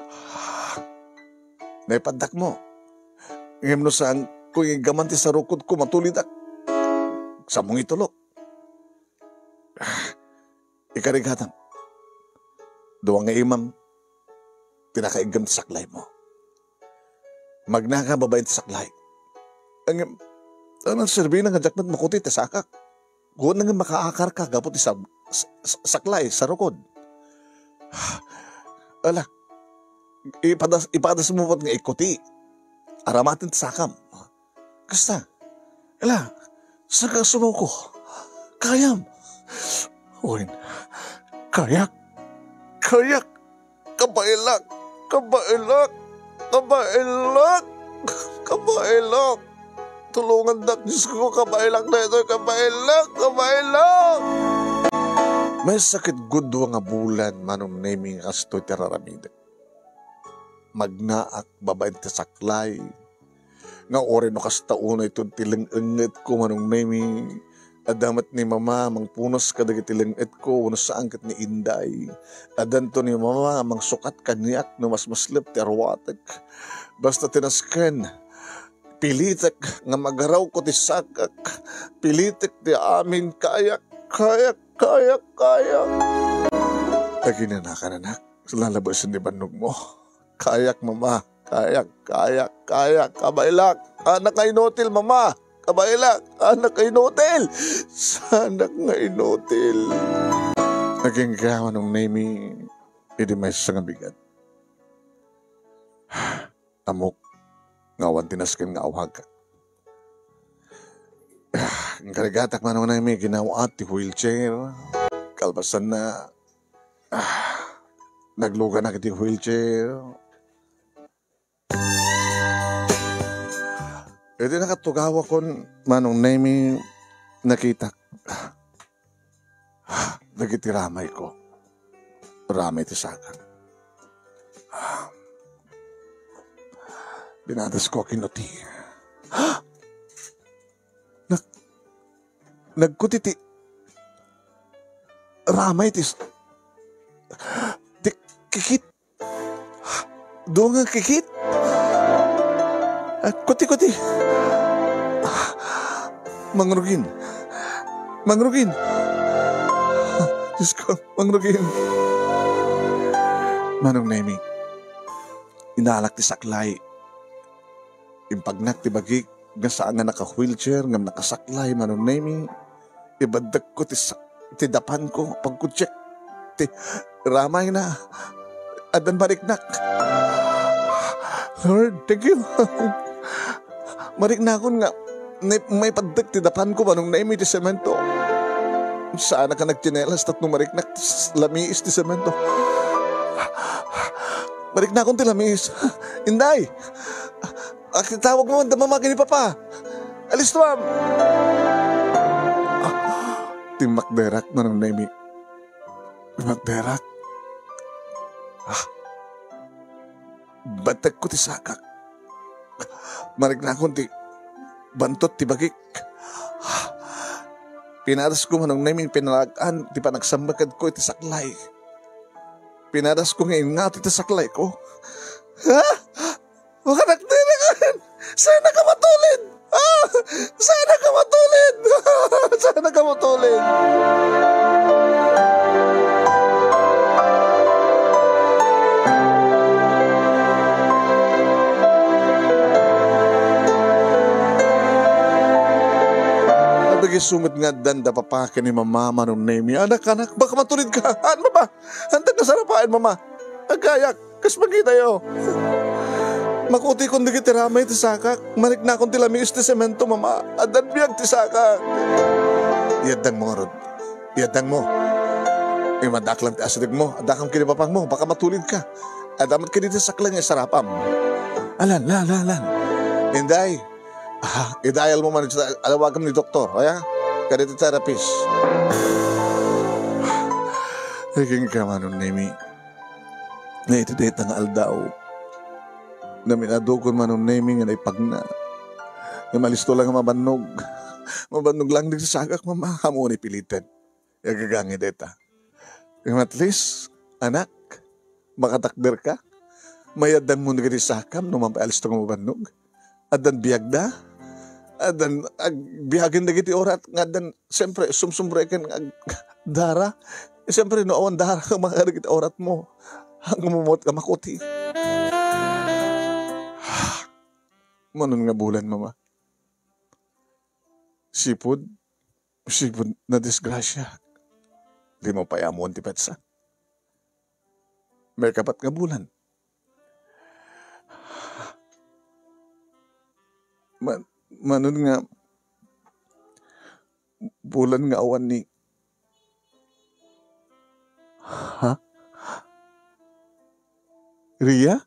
naipaddakmo? Ngem no saanko nga iggaman ti sarukodko, matulidak. Saanmo nga itulok. Ah, ikarigatam. Dua nga imam ti nakaiggam ti saklaymo. Magnaka babaen ti saklay. Ngem, anong serbina nga diak met makuti ti sakak? Kuna nga makaakarka gapu ti sab-, s-, s-, saklay, sarukod. Ala, ipadas-, ipadasmo met nga ikuti. Aramaten ti sakam. Kasta. Ala, saanka sumuko? Kayam. Wen, kayak. Kayak. Kabaelak. Kabaelak. Kabaelak. Kabaelak. Tulongandak, Diosko, kabaelak daytoy, kabaelak, kabaelak. Maysa ket gudua nga bulan, Manong Nemi, nga kastoy ti raramidek. Magnaak babaen ti saklay. Nga uray no kasta unay ti leng-engetko, Manong Nemi. Adda met ni Mama mangpunas kadagiti leng-etko, wenno saan ket ni Inday. Addanto ni Mama mangsukat kaniak no masmaslep ti aruatek. Basta ti nasken, pilitek nga magarawko ti sakak. Pilitek ti amin. Kayak, kayak, kayak, kayak. Aginanakan, anak. Lalabesen ti bannogmo. Kayak, Mama. Kayak, kayak, kayak. Kabaelak. Saanak nga inutil, Mama. Kabaelak. Saanak nga inutil. Saanak nga inutil. Agingga, Manong Nemi, idi maysa nga bigat. Ammok nga awan ti nasken nga awag. Inkarigatak, Manong Nemi, ginaw-at ti wheelchair. Kalpasanna, ah, nagluganak iti wheelchair. Idi nakatugawakon, Manong Nemi, nakitak dagiti ramayko. Ramay ti sakak. Binadasko a kinuti. Nag-, nagkuti ti ramay ti s-, ti kikit. Dua nga kikit. Ah, kuti, kuti. Mangrugin. Mangrugin. Diosko, Mangrugin. Manong Nemi, inalak ti saklay. Impagnak ti bagik nga saan nga naka-wheelchair ngem nakasaklay, Manong Nemi. Ibaddekko ti sa-, ti dapanko, pagkudiak ti ramayna. Addan mariknak. Lord, thank you. Mariknakon nga ni-, maipaddek ti dapanko, Manong Nemi, ti semento. Saanak a nagtsinelas tapno mariknak ti s-, lamiis ti semento. Mariknakon ti lamiis. Inday! Akitawagmo man da Mama ken ni Papa. Alistuam! Ah, timmakderak, Manong Nemi. Timmakderak. Ah, batekko ti sakak. Mariknakon ti bantot ti bagik. Pinadasko, Manong Nemi, pinalag-an ti panagsambekadko iti saklay. Pinadasko nga inngati ti saklayko. Ha? Makadakderakan! Saan ka matulid? Ah! Saan ka matulid? Saan ka matulid? Adda isu met nga addan da papa ken ni mama, Manong Nemi. Anak, anak, baka matulid ka. Haan, papa. Hantag nga sarapaen, mama. Agkayak, kas makitayo. Makutikon dagiti ramay ti sakak. Mariknakon ti lamiis ti semento, mama. Addan biag ti sakak. Iyaddangmo ngarud. Iyaddangmo. Imadaklan ti asidegmo. Addakam ken ni papangmo. Baka matulid ka. Adda met kadi ti saklay nga isarapam. Alan, lan, lan, lan. Inday. Ah, idayalmo man, alawagam ni doktor, aya? Kadi ti therapist. Ay, kenka, Manong Nemi. Nga iti dayta nga aldaw, naminadukon, Manong Nemi, nga naipagna. Nga malisto lang nga mabannog. Mabannog lang dagiti sakak, mama. Ammom ni piliten. Agagangay dayta. Ngem at least, anak, makatakder ka. Mayaddangmo dagiti sakam no mapay alisto nga mabannog. Addan biagda. Addan agbiagen dagiti orat nga addan, siyempre, sumsumreken nga ag-, dara. Siyempre, no awan dara, makadagiti oratmo. Agmumot ka makuti. Manon nga bulan, mama. Sipud, sipud nadisgrasya. Dimo pay ammoen ti petsa. Maikapat nga bulan. Ma-, manon nga bulan nga awan ni, ha? Ria?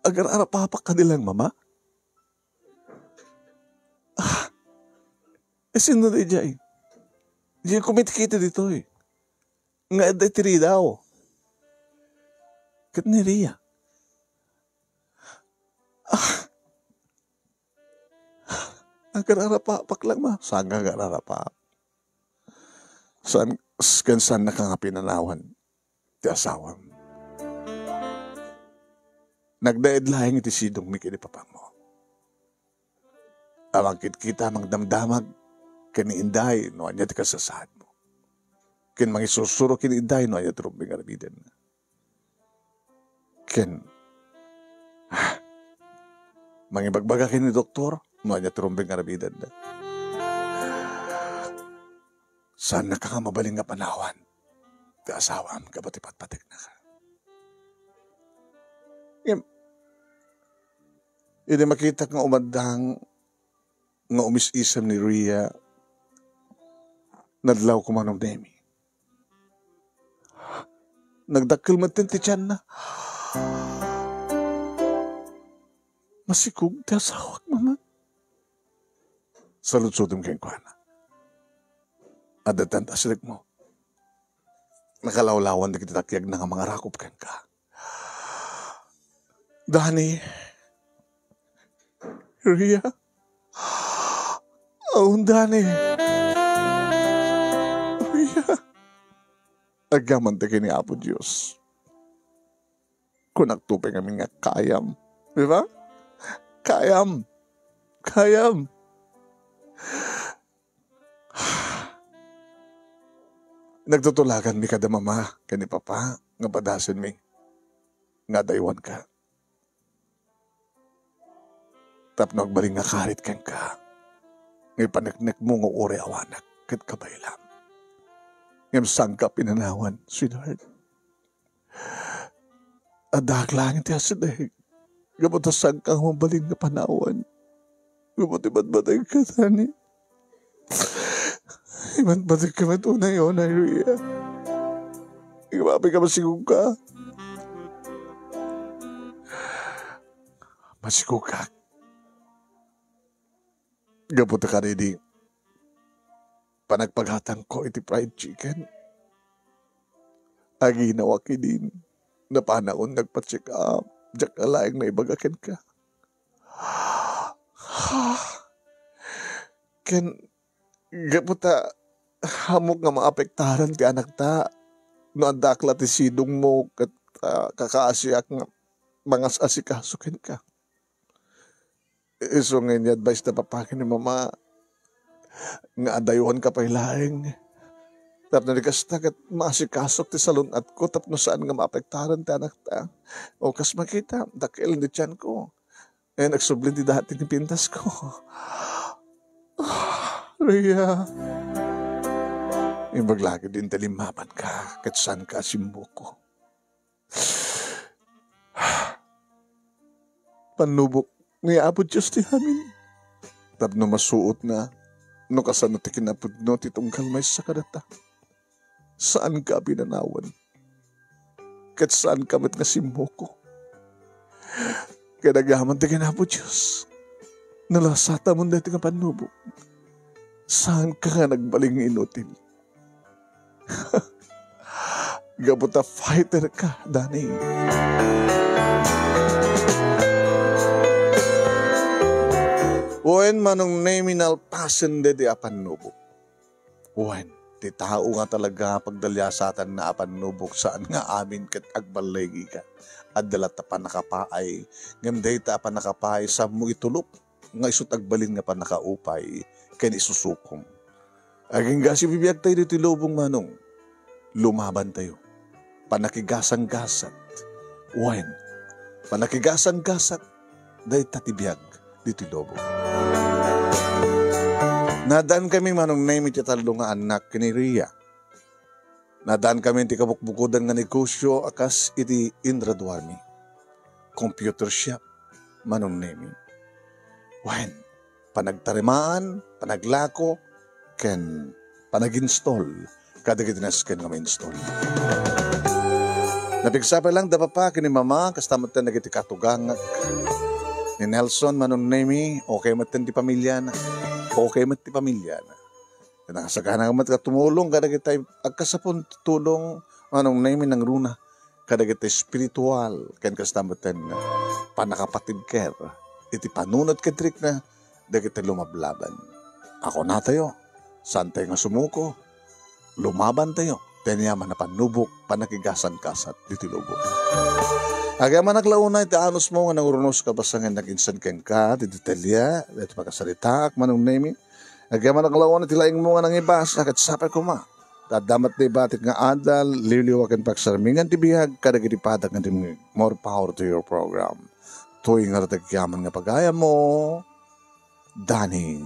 Agar-arapapak kadi lang, mama? Ah, eh, sino di jay? Diay kumitkita ditoy. Nga adda ti ridaw. Ket ni Ria. Ah, agar-arapapak lang, ma. Saan nga agar-arapapak? Saan, s-, ken saannaka nga pinanawan ti asawam? Nagdaed laeng iti sidongmi ken ni papangmo. A mangkitkita, mangdamdamag ken ni Inday no ania ti kasasaadmo. Ken mangisursuro ken ni Inday no ania ti rumbeng nga aramiden. Ken, ah, mangibagbaga ken ni doktor no ania ti rumbeng nga aramidenda. Saannaka nga mabalin nga panawan ti asawam gapu ti patpateknaka. Ngem, idi makitak nga umaddang nga umis-isem ni Ria, nadlawko, Manong Nemi. Nagdakkel metten ti tianna. Masikog ti asawak, mama. Saludsodem kenkuana. Adda ti asidegmo. Nakalawlawan dagiti takiagna nga mangarakop kenka. Dani. Ria. Awan, Dani. Ria. Agyamanak ken ni Apo Dios. Kunak to pay ngamin nga kayam. Di ba? Kayam. Kayam. Nagtutulaganmi kada mama ken ni papa nga padasenmi nga adaywanka. Tapno agbalin nga karit kenka nga ipaneknekmo nga uray awanak ket kabaylam. Ngem saanka pinanawan, sweetheart. Addaak laeng ti asideg. Gapu ta saanka nga mabalin nga panawan. Gapu ti badbadegka, Dani. Imatmategka met unay-unay, Ria. Imapi ka, masikog ka. Masikog ka. Gapu ta kadidi, panagpagatangko iti fried chicken. Aginawak idin. Napanakon nagpa-check up, diak laeng naibaga kenka. Ken gapu ta ammok nga maapektaran ti anakta no addaak la ti sidongmo ket, ah, kakaasiak nga mangas-asikaso kenka. Isu nga ini-advise da papa ken ni mama nga adayuanka pay laeng. Tapno di kasta ket maasikasok ti salun-atko tapno saan nga maapektaran ti anakta. O kas makita, dakkel ti tianko. Ken agsubli ti dati nga pintasko. Rhea. Imbag la ket inta limmabanka ket saanka a simmuko. Pannubok ni Apo Dios ti amin. Tapno masuotna no kasano ti kinapudno ti tunggal maysa kadata. Saanka a pinanawan. Ket saanka met nga simmuko. Ket agyaman ti ken Apo Dios, nalasatamon daytoy nga pannubok. Saanka nga nagbalin nga inutil. Gapu ta fighter ka, Danny. Wen, Manong Nemi, nalpasen daydi a pannubok. Wen, ti tao nga talaga pagdaliasatanna a pannubok saan nga amin ket agballigika. Adda latta pannakapaay, ngem dayta a pannakapaay, saanmo itulok nga isu't agbalin nga pannakaupay ken isusukom. Agingga sibibiagtayo ditoy lubong, Manong. Lumabantayo. Panakigasanggasat. Wen, panakigasanggasat. Dayta ti biag ditoy lubong. Naaddankami, Manong Nemi, ti tallo nga annak ken ni Rhea. Naaddankami ti kabukbukodan nga negosyo a kas iti inraduarmi. Computer shop, Manong Nemi. Wen, panagtarimaan, panaglako, ken panag-install kadagiti nasken nga ma-install. Napigsa pay laeng da papa ken ni mama, kasta met dagiti katugangak ni Nelson, Manong Nemi, okay met ti pamilyana. Okay met ti pamilyana. Ket nakasagana met nga tumulong kadagiti agkasapon ti tulong, Manong Nemi, nangruna kadagiti espiritual ken kasta met nga pannakapatibker iti panunot ken trikna dagiti lumablaban. A kunatayo, saantayo nga sumuko, lumabantayo, ti aniaman a pannubok, panakigasanggasat ditoy lubong. Agyamanak la unay ti anusmo nga nangrunot ka basangen naginsan kenka ti detalye, daytoy pakasaritaak, Manong Nemi. Agyamanak la unay ti laingmo nga nangibasa, ket sapay koma. Ta adda met ti batik nga adal, liwliwa ken pagsarmingan ti biag kadagiti padak nga dimngeg. More power to your program. Tuy nga ragyaman nga pagayammo, Danny.